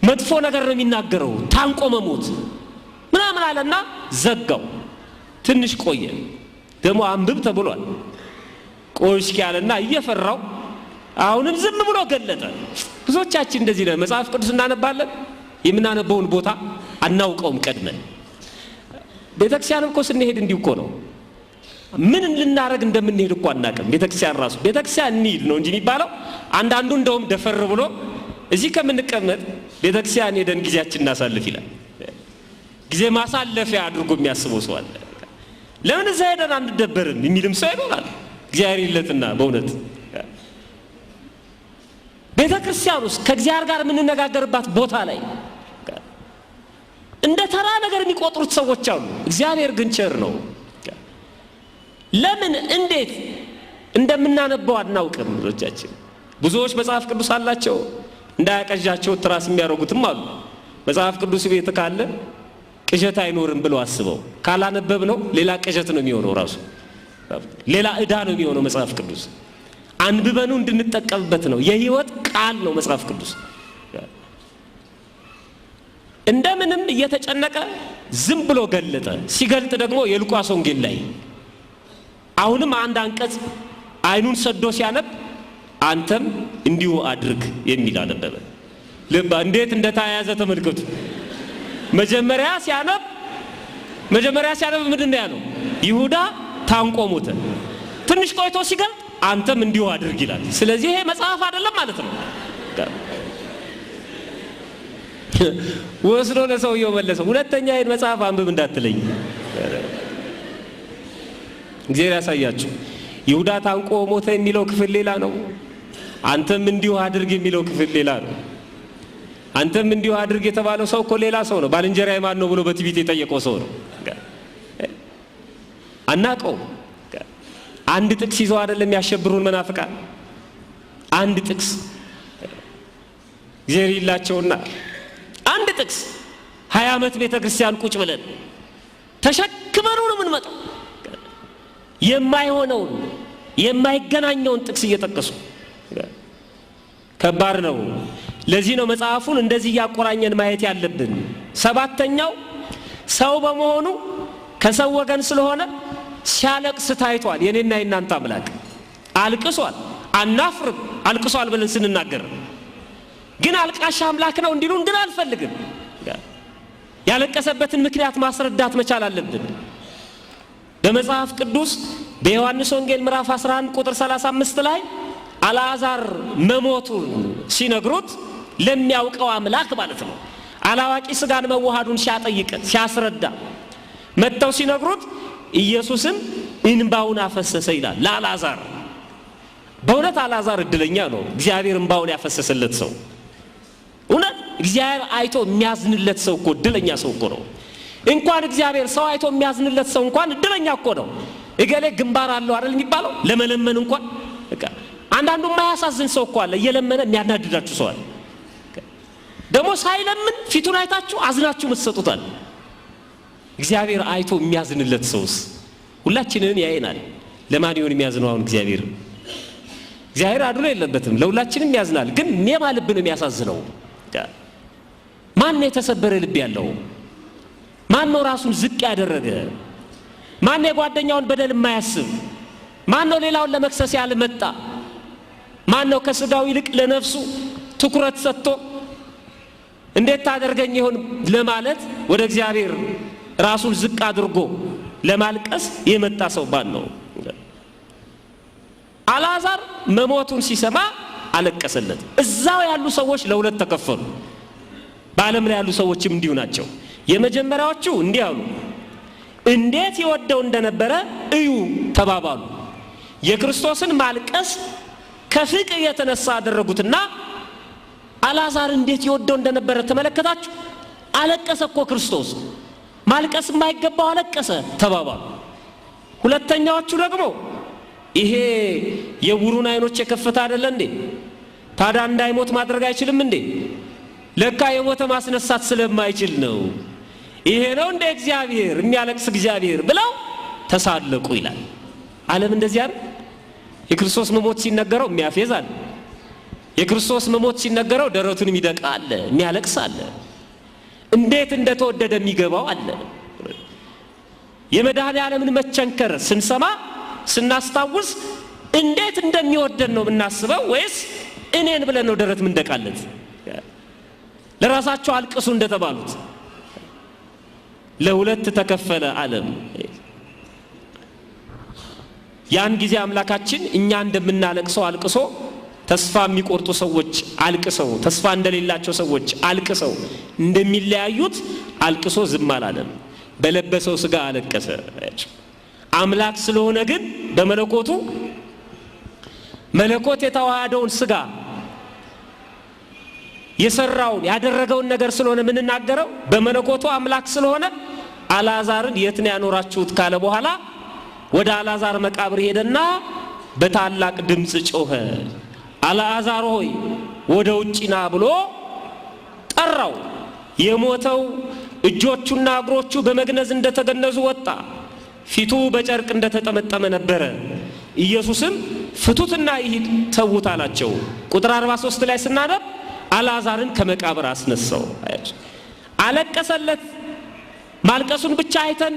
መጥፎ ነገር ነው የሚናገረው፣ ታንቆ መሞት ምናምን አለና ዘጋው። ትንሽ ቆየ። ደግሞ አንብብ ተብሏል። ቆይ እስኪ አለና እየፈራው አሁንም ዝም ብሎ ገለጠ። ብዙዎቻችን እንደዚህ ነው። መጽሐፍ ቅዱስ እናነባለን፣ የምናነበውን ቦታ አናውቀውም ቀድመን። ቤተክርስቲያን እኮ ስንሄድ እንዲሁ እኮ ነው። ምን ልናደርግ እንደምንሄድ እኮ አናውቅም። ቤተክርስቲያን ራሱ ቤተክርስቲያን እንሂድ ነው እንጂ የሚባለው። አንዳንዱ እንደውም ደፈር ብሎ እዚህ ከምንቀመጥ ቤተክርስቲያን ሄደን ጊዜያችን እናሳልፍ ይላል። ጊዜ ማሳለፊያ አድርጎ የሚያስበው ሰው አለ። ለምን እዛ ሄደን አንደበርም የሚልም ሰው ይኖራል። እግዚአብሔር ይለትና በእውነት ቤተ ክርስቲያን ውስጥ ከእግዚአብሔር ጋር የምንነጋገርባት ቦታ ላይ እንደ ተራ ነገር የሚቆጥሩት ሰዎች አሉ። እግዚአብሔር ግን ቸር ነው። ለምን እንዴት እንደምናነበው አናውቅም። ብዙዎቻችን ብዙዎች መጽሐፍ ቅዱስ አላቸው፣ እንዳያቀዣቸው ትራስ የሚያደርጉትም አሉ። መጽሐፍ ቅዱስ ቤት ካለ ቅዠት አይኖርም ብለው አስበው ካላነበብነው ሌላ ቅዠት ነው የሚሆነው፣ ራሱ ሌላ ዕዳ ነው የሚሆነው። መጽሐፍ ቅዱስ አንብበኑ እንድንጠቀምበት ነው። የህይወት ቃል ነው መጽሐፍ ቅዱስ። እንደምንም እየተጨነቀ ዝም ብሎ ገለጠ። ሲገልጥ ደግሞ የሉቃስ ወንጌል ላይ አሁንም አንድ አንቀጽ አይኑን ሰዶ ሲያነብ አንተም እንዲሁ አድርግ የሚል አነበበ። ልባ እንዴት እንደተያያዘ ተመልከቱ። መጀመሪያ ሲያነብ ምንድን ነው ያለው? ይሁዳ ታንቆ ሞተ። ትንሽ ቆይቶ ሲገልጥ አንተም እንዲሁ አድርግ ይላል። ስለዚህ ይሄ መጽሐፍ አይደለም ማለት ነው። ወስዶ ለሰውየው መለሰው። ሁለተኛ ይሄን መጽሐፍ አንብብ እንዳትለኝ። እግዚአብሔር ያሳያችሁ። ይሁዳ ታንቆ ሞተ የሚለው ክፍል ሌላ ነው። አንተም እንዲሁ አድርግ የሚለው ክፍል ሌላ ነው። አንተም እንዲሁ አድርግ የተባለው ሰው እኮ ሌላ ሰው ነው። ባልንጀራዬ ማን ነው ብሎ በትዕቢት የጠየቀው ሰው ነው። አናቀው። አንድ ጥቅስ ይዘው አይደለም ያሸብሩን መናፍቃን። አንድ ጥቅስ እግዚአብሔር ይላቸውና አንድ ጥቅስ 20 ዓመት ቤተ ክርስቲያን ቁጭ ብለን ተሸክመን ነው የምንመጣው። የማይሆነውን የማይገናኘውን ጥቅስ እየጠቀሱ ከባድ ነው። ለዚህ ነው መጽሐፉን እንደዚህ እያቆራኘን ማየት ያለብን። ሰባተኛው ሰው በመሆኑ ከሰው ወገን ስለሆነ ሲያለቅስ ታይቷል። የኔና የናንተ አምላክ አልቅሷል። አናፍርም አልቅሷል ብለን ስንናገር ግን አልቃሻ አምላክ ነው እንዲሉን ግን አልፈልግም። ያለቀሰበትን ምክንያት ማስረዳት መቻል አለብን። በመጽሐፍ ቅዱስ በዮሐንስ ወንጌል ምዕራፍ 11 ቁጥር 35 ላይ አልዓዛር መሞቱን ሲነግሩት ለሚያውቀው አምላክ ማለት ነው፣ አላዋቂ ስጋን መዋሃዱን ሲያጠይቅ ሲያስረዳ መጥተው ሲነግሩት ኢየሱስም እንባውን አፈሰሰ ይላል ለአልዓዛር። በእውነት አልዓዛር እድለኛ ነው፣ እግዚአብሔር እንባውን ያፈሰሰለት ሰው። እውነት እግዚአብሔር አይቶ የሚያዝንለት ሰው እኮ እድለኛ ሰው እኮ ነው። እንኳን እግዚአብሔር ሰው አይቶ የሚያዝንለት ሰው እንኳን እድለኛ እኮ ነው። እገሌ ግንባር አለው አይደል የሚባለው ለመለመን እንኳን። አንዳንዱ የማያሳዝን ሰው እኮ አለ፣ እየለመነ የሚያናድዳችሁ ሰው አለ። ደግሞ ሳይለምን ፊቱን አይታችሁ አዝናችሁ ምትሰጡታል። እግዚአብሔር አይቶ የሚያዝንለት ሰውስ ሁላችንን ያየናል። ለማን ይሆን የሚያዝነው አሁን እግዚአብሔር? እግዚአብሔር አድሎ የለበትም፣ ለሁላችንም ያዝናል። ግን የማ ልብ ነው የሚያሳዝነው? ማን ነው የተሰበረ ልብ ያለው? ማን ነው ራሱን ዝቅ ያደረገ? ማን ነው የጓደኛውን በደል የማያስብ? ማን ነው ሌላውን ለመክሰስ ያልመጣ? ማን ነው ከስጋው ይልቅ ለነፍሱ ትኩረት ሰጥቶ እንዴት ታደርገኝ ይሆን ለማለት ወደ እግዚአብሔር ራሱን ዝቅ አድርጎ ለማልቀስ የመጣ ሰው ማን ነው? አልዓዛር መሞቱን ሲሰማ አለቀሰለት። እዛው ያሉ ሰዎች ለሁለት ተከፈሉ። በዓለም ላይ ያሉ ሰዎችም እንዲሁ ናቸው። የመጀመሪያዎቹ እንዲህ አሉ፣ እንዴት ይወደው እንደነበረ እዩ ተባባሉ። የክርስቶስን ማልቀስ ከፍቅር የተነሳ አደረጉትና አልዓዛር እንዴት ይወደው እንደነበረ ተመለከታችሁ? አለቀሰ እኮ ክርስቶስ፣ ማልቀስ የማይገባው አለቀሰ ተባባሉ። ሁለተኛዎቹ ደግሞ ይሄ የዕውሩን አይኖች የከፈተ አይደለ እንዴ? ታዲያ እንዳይሞት ማድረግ አይችልም እንዴ? ለካ የሞተ ማስነሳት ስለማይችል ነው። ይሄ ነው እንደ እግዚአብሔር የሚያለቅስ እግዚአብሔር ብለው ተሳለቁ ይላል። ዓለም እንደዚህ አይደል? የክርስቶስ መሞት ሲነገረው የሚያፌዝ አለ። የክርስቶስ መሞት ሲነገረው ደረቱን የሚደቃ አለ፣ የሚያለቅስ አለ። እንዴት እንደተወደደ የሚገባው አለ። የመድኃኔ ዓለምን መቸንከር ስንሰማ ስናስታውስ እንዴት እንደሚወደን ነው የምናስበው ወይስ እኔን ብለን ነው ደረት ምንደቃለት? ለራሳቸው አልቅሱ እንደተባሉት ለሁለት ተከፈለ ዓለም። ያን ጊዜ አምላካችን እኛ እንደምናለቅሰው አልቅሶ ተስፋ የሚቆርጡ ሰዎች አልቅሰው ተስፋ እንደሌላቸው ሰዎች አልቅሰው እንደሚለያዩት አልቅሶ ዝም አላለም። በለበሰው ስጋ አለቀሰ። አምላክ ስለሆነ ግን በመለኮቱ መለኮት የተዋሃደውን ስጋ የሰራውን ያደረገውን ነገር ስለሆነ የምንናገረው በመለኮቱ አምላክ ስለሆነ አልዓዛርን የት ነው ያኖራችሁት ካለ በኋላ ወደ አልዓዛር መቃብር ሄደና በታላቅ ድምፅ ጮኸ። አልዓዛር ሆይ ወደ ውጭ ና ብሎ ጠራው። የሞተው እጆቹና እግሮቹ በመግነዝ እንደተገነዙ ወጣ። ፊቱ በጨርቅ እንደተጠመጠመ ነበረ። ኢየሱስም ፍቱትና ይሂድ ተዉት አላቸው። ቁጥር 43 ላይ ስናነብ አልዓዛርን ከመቃብር አስነሳው። አለቀሰለት። ማልቀሱን ብቻ አይተን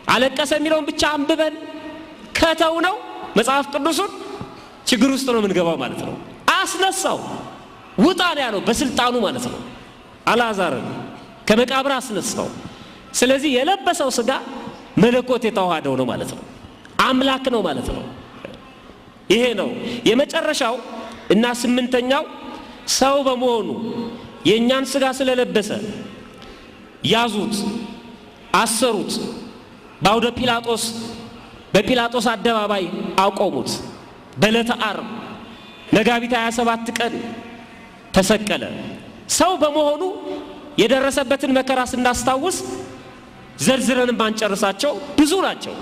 አለቀሰ የሚለውን ብቻ አንብበን ከተው ነው መጽሐፍ ቅዱሱን ችግር ውስጥ ነው የምንገባው ማለት ነው። አስነሳው፣ ውጣ ነው ያለው በስልጣኑ ማለት ነው። አልዓዛርን ከመቃብር አስነሳው። ስለዚህ የለበሰው ስጋ መለኮት የተዋሃደው ነው ማለት ነው። አምላክ ነው ማለት ነው። ይሄ ነው የመጨረሻው እና ስምንተኛው ሰው በመሆኑ የእኛን ስጋ ስለለበሰ ያዙት፣ አሰሩት፣ በአውደ ጲላጦስ በጲላጦስ አደባባይ አቆሙት። በዕለተ ዓርብ መጋቢት 27 ቀን ተሰቀለ። ሰው በመሆኑ የደረሰበትን መከራ ስናስታውስ ዘርዝረን ባንጨርሳቸው ብዙ ናቸው።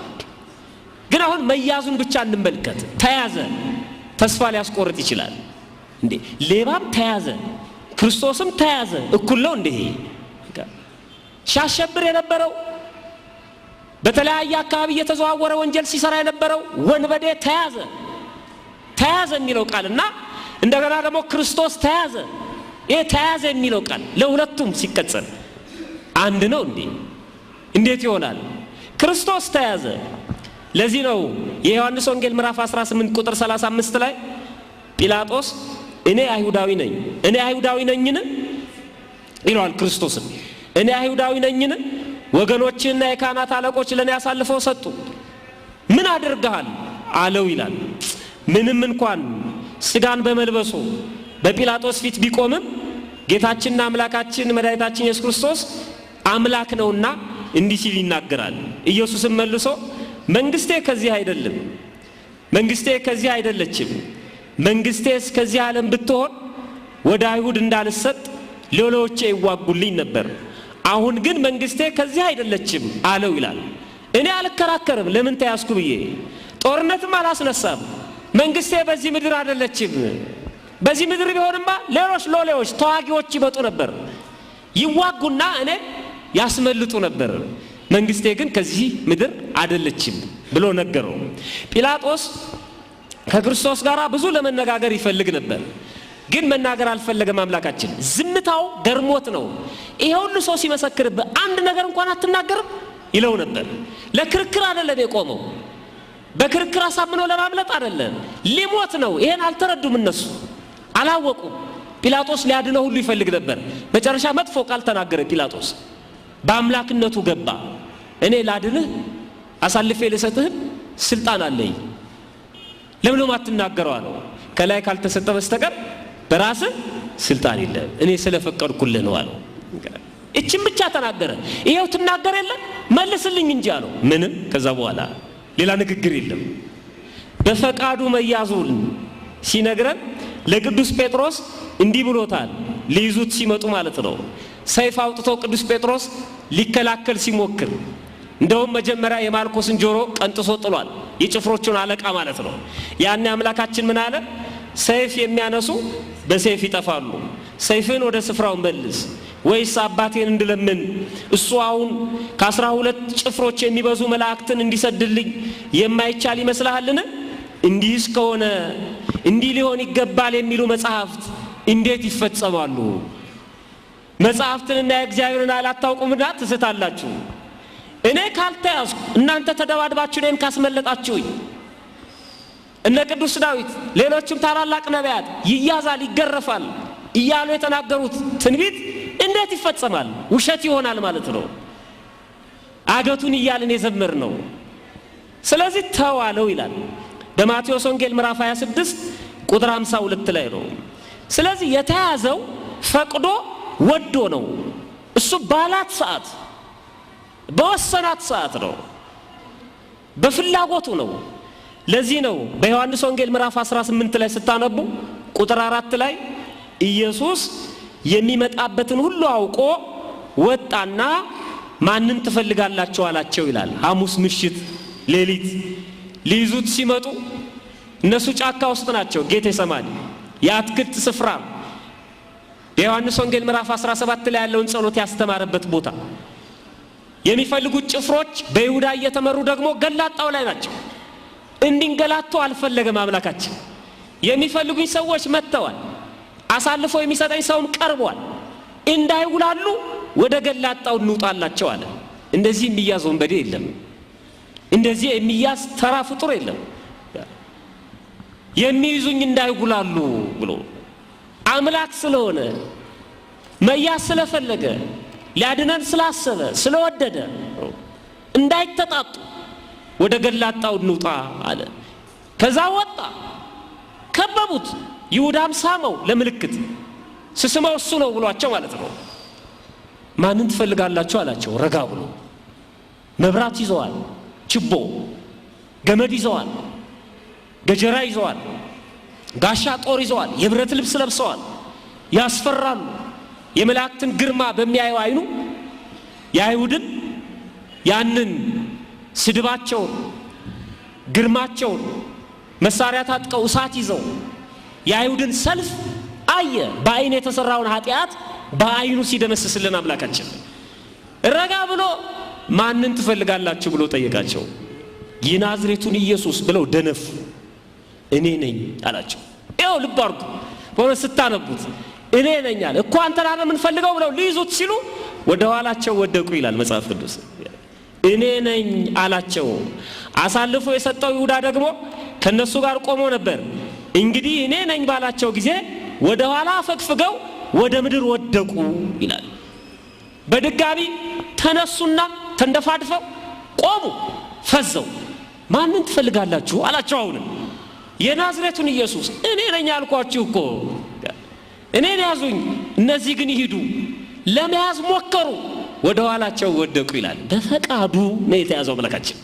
ግን አሁን መያዙን ብቻ እንመልከት። ተያዘ፣ ተስፋ ሊያስቆርጥ ይችላል። እንዴ ሌባም ተያዘ፣ ክርስቶስም ተያዘ፣ እኩል ነው እንዴ? ሲያሸብር የነበረው በተለያየ አካባቢ እየተዘዋወረ ወንጀል ሲሰራ የነበረው ወንበዴ ተያዘ። ተያዘ የሚለው ቃል እና እንደገና ደግሞ ክርስቶስ ተያዘ። ይህ ተያዘ የሚለው ቃል ለሁለቱም ሲቀጸል አንድ ነው እንዴ? እንዴት ይሆናል? ክርስቶስ ተያዘ። ለዚህ ነው የዮሐንስ ወንጌል ምዕራፍ 18 ቁጥር 35 ላይ ጲላጦስ እኔ አይሁዳዊ ነኝ፣ እኔ አይሁዳዊ ነኝን ይለዋል ክርስቶስን። እኔ አይሁዳዊ ነኝን? ወገኖችና የካህናት አለቆች ለእኔ አሳልፈው ሰጡ፣ ምን አድርገሃል አለው ይላል። ምንም እንኳን ስጋን በመልበሱ በጲላጦስ ፊት ቢቆምም ጌታችንና አምላካችን መድኃኒታችን ኢየሱስ ክርስቶስ አምላክ ነውና እንዲህ ሲል ይናገራል። ኢየሱስም መልሶ መንግስቴ ከዚህ አይደለም፣ መንግስቴ ከዚህ አይደለችም። መንግስቴስ ከዚህ ዓለም ብትሆን ወደ አይሁድ እንዳልሰጥ ሌሎቼ ይዋጉልኝ ነበር። አሁን ግን መንግስቴ ከዚህ አይደለችም አለው ይላል። እኔ አልከራከርም ለምን ተያዝኩ ብዬ፣ ጦርነትም አላስነሳም። መንግስቴ በዚህ ምድር አይደለችም። በዚህ ምድር ቢሆንማ ሌሎች ሎሌዎች ተዋጊዎች ይመጡ ነበር፣ ይዋጉና እኔ ያስመልጡ ነበር። መንግስቴ ግን ከዚህ ምድር አይደለችም ብሎ ነገረው። ጲላጦስ ከክርስቶስ ጋር ብዙ ለመነጋገር ይፈልግ ነበር፣ ግን መናገር አልፈለገም። አምላካችን ዝምታው ገርሞት ነው። ይሄ ሁሉ ሰው ሲመሰክርብህ አንድ ነገር እንኳን አትናገርም ይለው ነበር። ለክርክር አይደለም የቆመው፣ በክርክር አሳምኖ ለማምለጥ አይደለም፣ ሊሞት ነው። ይሄን አልተረዱም እነሱ አላወቁም። ጲላጦስ ሊያድነው ሁሉ ይፈልግ ነበር። መጨረሻ መጥፎ ቃል ተናገረ ጲላጦስ። በአምላክነቱ ገባ። እኔ ላድንህ አሳልፌ ልሰጥህም ስልጣን አለኝ፣ ለምን አትናገረው አለው። ከላይ ካልተሰጠ በስተቀር በራስህ ስልጣን የለም፣ እኔ ስለፈቀድኩልህ ነው አለው። እችን ብቻ ተናገረ። ይሄው ትናገር የለ መልስልኝ እንጂ አለው። ምንም ከዛ በኋላ ሌላ ንግግር የለም። በፈቃዱ መያዙን ሲነግረን ለቅዱስ ጴጥሮስ እንዲህ ብሎታል። ሊይዙት ሲመጡ ማለት ነው። ሰይፍ አውጥቶ ቅዱስ ጴጥሮስ ሊከላከል ሲሞክር እንደውም መጀመሪያ የማልኮስን ጆሮ ቀንጥሶ ጥሏል። የጭፍሮቹን አለቃ ማለት ነው። ያኔ አምላካችን ምን አለ? ሰይፍ የሚያነሱ በሰይፍ ይጠፋሉ። ሰይፍን ወደ ስፍራው መልስ፣ ወይስ አባቴን እንድለምን እሱ አሁን ከ12 ጭፍሮች የሚበዙ መላእክትን እንዲሰድልኝ የማይቻል ይመስልሃልን? እንዲህስ ከሆነ እንዲህ ሊሆን ይገባል የሚሉ መጽሐፍት እንዴት ይፈጸማሉ? መጽሐፍትንና የእግዚአብሔርን ኃይል አታውቁምና ትስታላችሁ። እኔ ካልተያዝኩ እናንተ ተደባድባችሁ እኔን ካስመለጣችሁኝ፣ እነ ቅዱስ ዳዊት ሌሎችም ታላላቅ ነቢያት ይያዛል፣ ይገረፋል እያሉ የተናገሩት ትንቢት እንዴት ይፈጸማል? ውሸት ይሆናል ማለት ነው። አገቱን እያልን የዘመር ነው። ስለዚህ ተዋለው ይላል በማቴዎስ ወንጌል ምዕራፍ 26 ቁጥር 52 ላይ ነው። ስለዚህ የተያዘው ፈቅዶ ወዶ ነው። እሱ ባላት ሰዓት በወሰናት ሰዓት ነው፣ በፍላጎቱ ነው። ለዚህ ነው በዮሐንስ ወንጌል ምዕራፍ 18 ላይ ስታነቡ ቁጥር 4 ላይ ኢየሱስ የሚመጣበትን ሁሉ አውቆ ወጣና ማንን ትፈልጋላችሁ አላቸው ይላል። ሐሙስ ምሽት ሌሊት ሊይዙት ሲመጡ እነሱ ጫካ ውስጥ ናቸው። ጌቴሰማኒ የአትክልት ስፍራ የዮሐንስ ወንጌል ምዕራፍ 17 ላይ ያለውን ጸሎት ያስተማረበት ቦታ። የሚፈልጉት ጭፍሮች በይሁዳ እየተመሩ ደግሞ ገላጣው ላይ ናቸው። እንዲንገላቱ አልፈለገም አምላካችን። የሚፈልጉኝ ሰዎች መጥተዋል፣ አሳልፎ የሚሰጠኝ ሰውም ቀርቧል። እንዳይውላሉ ወደ ገላጣው እንውጣላቸው አለ። እንደዚህ የሚያዝ ወንበዴ የለም። እንደዚህ የሚያዝ ተራ ፍጡር የለም። የሚይዙኝ እንዳይጉላሉ ብሎ አምላክ ስለሆነ፣ መያዝ ስለፈለገ፣ ሊያድነን ስላሰበ፣ ስለወደደ እንዳይተጣጡ ወደ ገላጣው እንውጣ አለ። ከዛ ወጣ፣ ከበቡት። ይሁዳም ሳመው ለምልክት፣ ስስመው እሱ ነው ብሏቸው ማለት ነው። ማንን ትፈልጋላችሁ አላቸው። ረጋ ብሎ መብራት ይዘዋል፣ ችቦ ገመድ ይዘዋል፣ ገጀራ ይዘዋል፣ ጋሻ ጦር ይዘዋል፣ የብረት ልብስ ለብሰዋል። ያስፈራሉ። የመላእክትን ግርማ በሚያየው አይኑ የአይሁድን ያንን ስድባቸውን፣ ግርማቸውን፣ መሳሪያ ታጥቀው እሳት ይዘው የአይሁድን ሰልፍ አየ። በአይን የተሰራውን ኃጢአት በአይኑ ሲደመስስልን አምላካችን ረጋ ብሎ ማንን ትፈልጋላችሁ ብሎ ጠየቃቸው። የናዝሬቱን ኢየሱስ ብለው ደነፉ። እኔ ነኝ አላቸው። ይኸው ልብ አድርጉ፣ በእውነት ስታነቡት እኔ ነኝ አለ። እኮ አንተን አይደል የምንፈልገው ብለው ሊይዙት ሲሉ ወደ ኋላቸው ወደቁ ይላል መጽሐፍ ቅዱስ። እኔ ነኝ አላቸው። አሳልፎ የሰጠው ይሁዳ ደግሞ ከነሱ ጋር ቆሞ ነበር። እንግዲህ እኔ ነኝ ባላቸው ጊዜ ወደ ኋላ ፈግፍገው ወደ ምድር ወደቁ ይላል። በድጋሚ ተነሱና ተንደፋድፈው ቆሙ፣ ፈዘው። ማንን ትፈልጋላችሁ አላቸው። አሁንም የናዝሬቱን ኢየሱስ። እኔ ነኝ አልኳችሁ እኮ፣ እኔን ያዙኝ፣ እነዚህ ግን ይሂዱ። ለመያዝ ሞከሩ፣ ወደ ኋላቸው ወደቁ ይላል። በፈቃዱ ነው የተያዘው አምላካችን።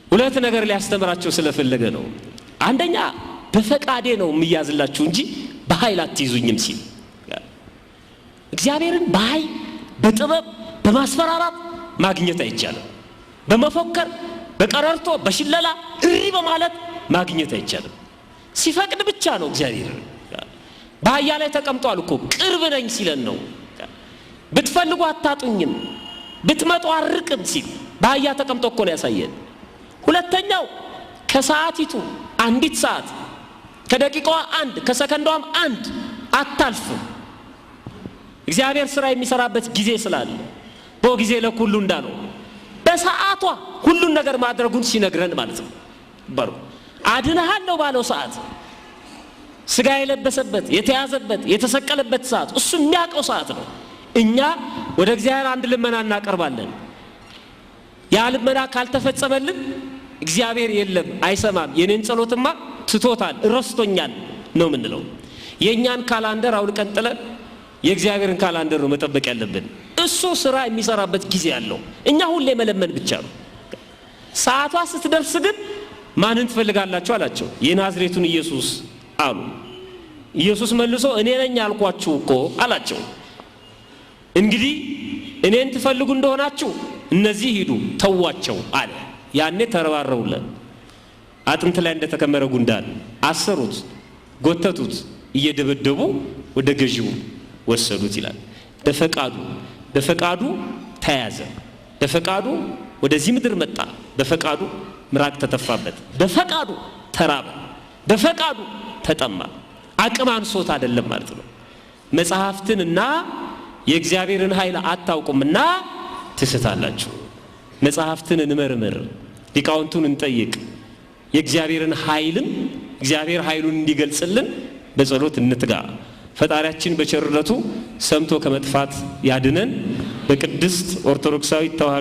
ሁለት ነገር ሊያስተምራቸው ስለፈለገ ነው። አንደኛ በፈቃዴ ነው የሚያዝላችሁ እንጂ በኃይል አትይዙኝም ሲል፣ እግዚአብሔርን በኃይል፣ በጥበብ፣ በማስፈራራት ማግኘት አይቻልም። በመፎከር፣ በቀረርቶ፣ በሽለላ፣ እሪ በማለት ማግኘት አይቻልም። ሲፈቅድ ብቻ ነው። እግዚአብሔር በአህያ ላይ ተቀምጧል እኮ፣ ቅርብ ነኝ ሲለን ነው። ብትፈልጉ አታጡኝም፣ ብትመጡ አርቅም ሲል በአህያ ተቀምጦ እኮ ነው ያሳየን። ሁለተኛው ከሰዓቲቱ አንዲት ሰዓት፣ ከደቂቃዋ አንድ፣ ከሰከንዷም አንድ አታልፍም። እግዚአብሔር ስራ የሚሰራበት ጊዜ ስላለ በጊዜ ለኩሉ እንዳለው በሰዓቷ ሁሉን ነገር ማድረጉን ሲነግረን ማለት ነው። በሩ አድንሃለሁ ባለው ሰዓት፣ ስጋ የለበሰበት፣ የተያዘበት፣ የተሰቀለበት ሰዓት እሱ የሚያውቀው ሰዓት ነው። እኛ ወደ እግዚአብሔር አንድ ልመና እናቀርባለን። ያ ልመና ካልተፈጸመልን እግዚአብሔር የለም፣ አይሰማም፣ የኔን ጸሎትማ ትቶታል፣ ረስቶኛል ነው የምንለው። የእኛን calendar አውልቀን ጥለን የእግዚአብሔርን calendar ነው መጠበቅ ያለብን። እሱ ስራ የሚሰራበት ጊዜ አለው። እኛ ሁሌ መለመን ብቻ ነው። ሰዓቷ ስትደርስ ግን ማንን ትፈልጋላችሁ አላቸው። የናዝሬቱን ኢየሱስ አሉ። ኢየሱስ መልሶ እኔ ነኝ አልኳችሁ እኮ አላቸው። እንግዲህ እኔን ትፈልጉ እንደሆናችሁ እነዚህ ሂዱ፣ ተዋቸው አለ። ያኔ ተረባረቡለት። አጥንት ላይ እንደተከመረ ጉንዳን አሰሩት፣ ጎተቱት፣ እየደበደቡ ወደ ገዢው ወሰዱት ይላል። በፈቃዱ በፈቃዱ ተያዘ፣ በፈቃዱ ወደዚህ ምድር መጣ፣ በፈቃዱ ምራቅ ተተፋበት፣ በፈቃዱ ተራበ፣ በፈቃዱ ተጠማ። አቅም አንሶት አይደለም ማለት ነው። መጽሐፍትንና የእግዚአብሔርን ኃይል አታውቁምና ትስታላችሁ። መጽሐፍትን እንመርምር፣ ሊቃውንቱን እንጠይቅ፣ የእግዚአብሔርን ኃይልም እግዚአብሔር ኃይሉን እንዲገልጽልን በጸሎት እንትጋ። ፈጣሪያችን በቸርነቱ ሰምቶ ከመጥፋት ያድነን። በቅድስት ኦርቶዶክሳዊት ተዋሕዶ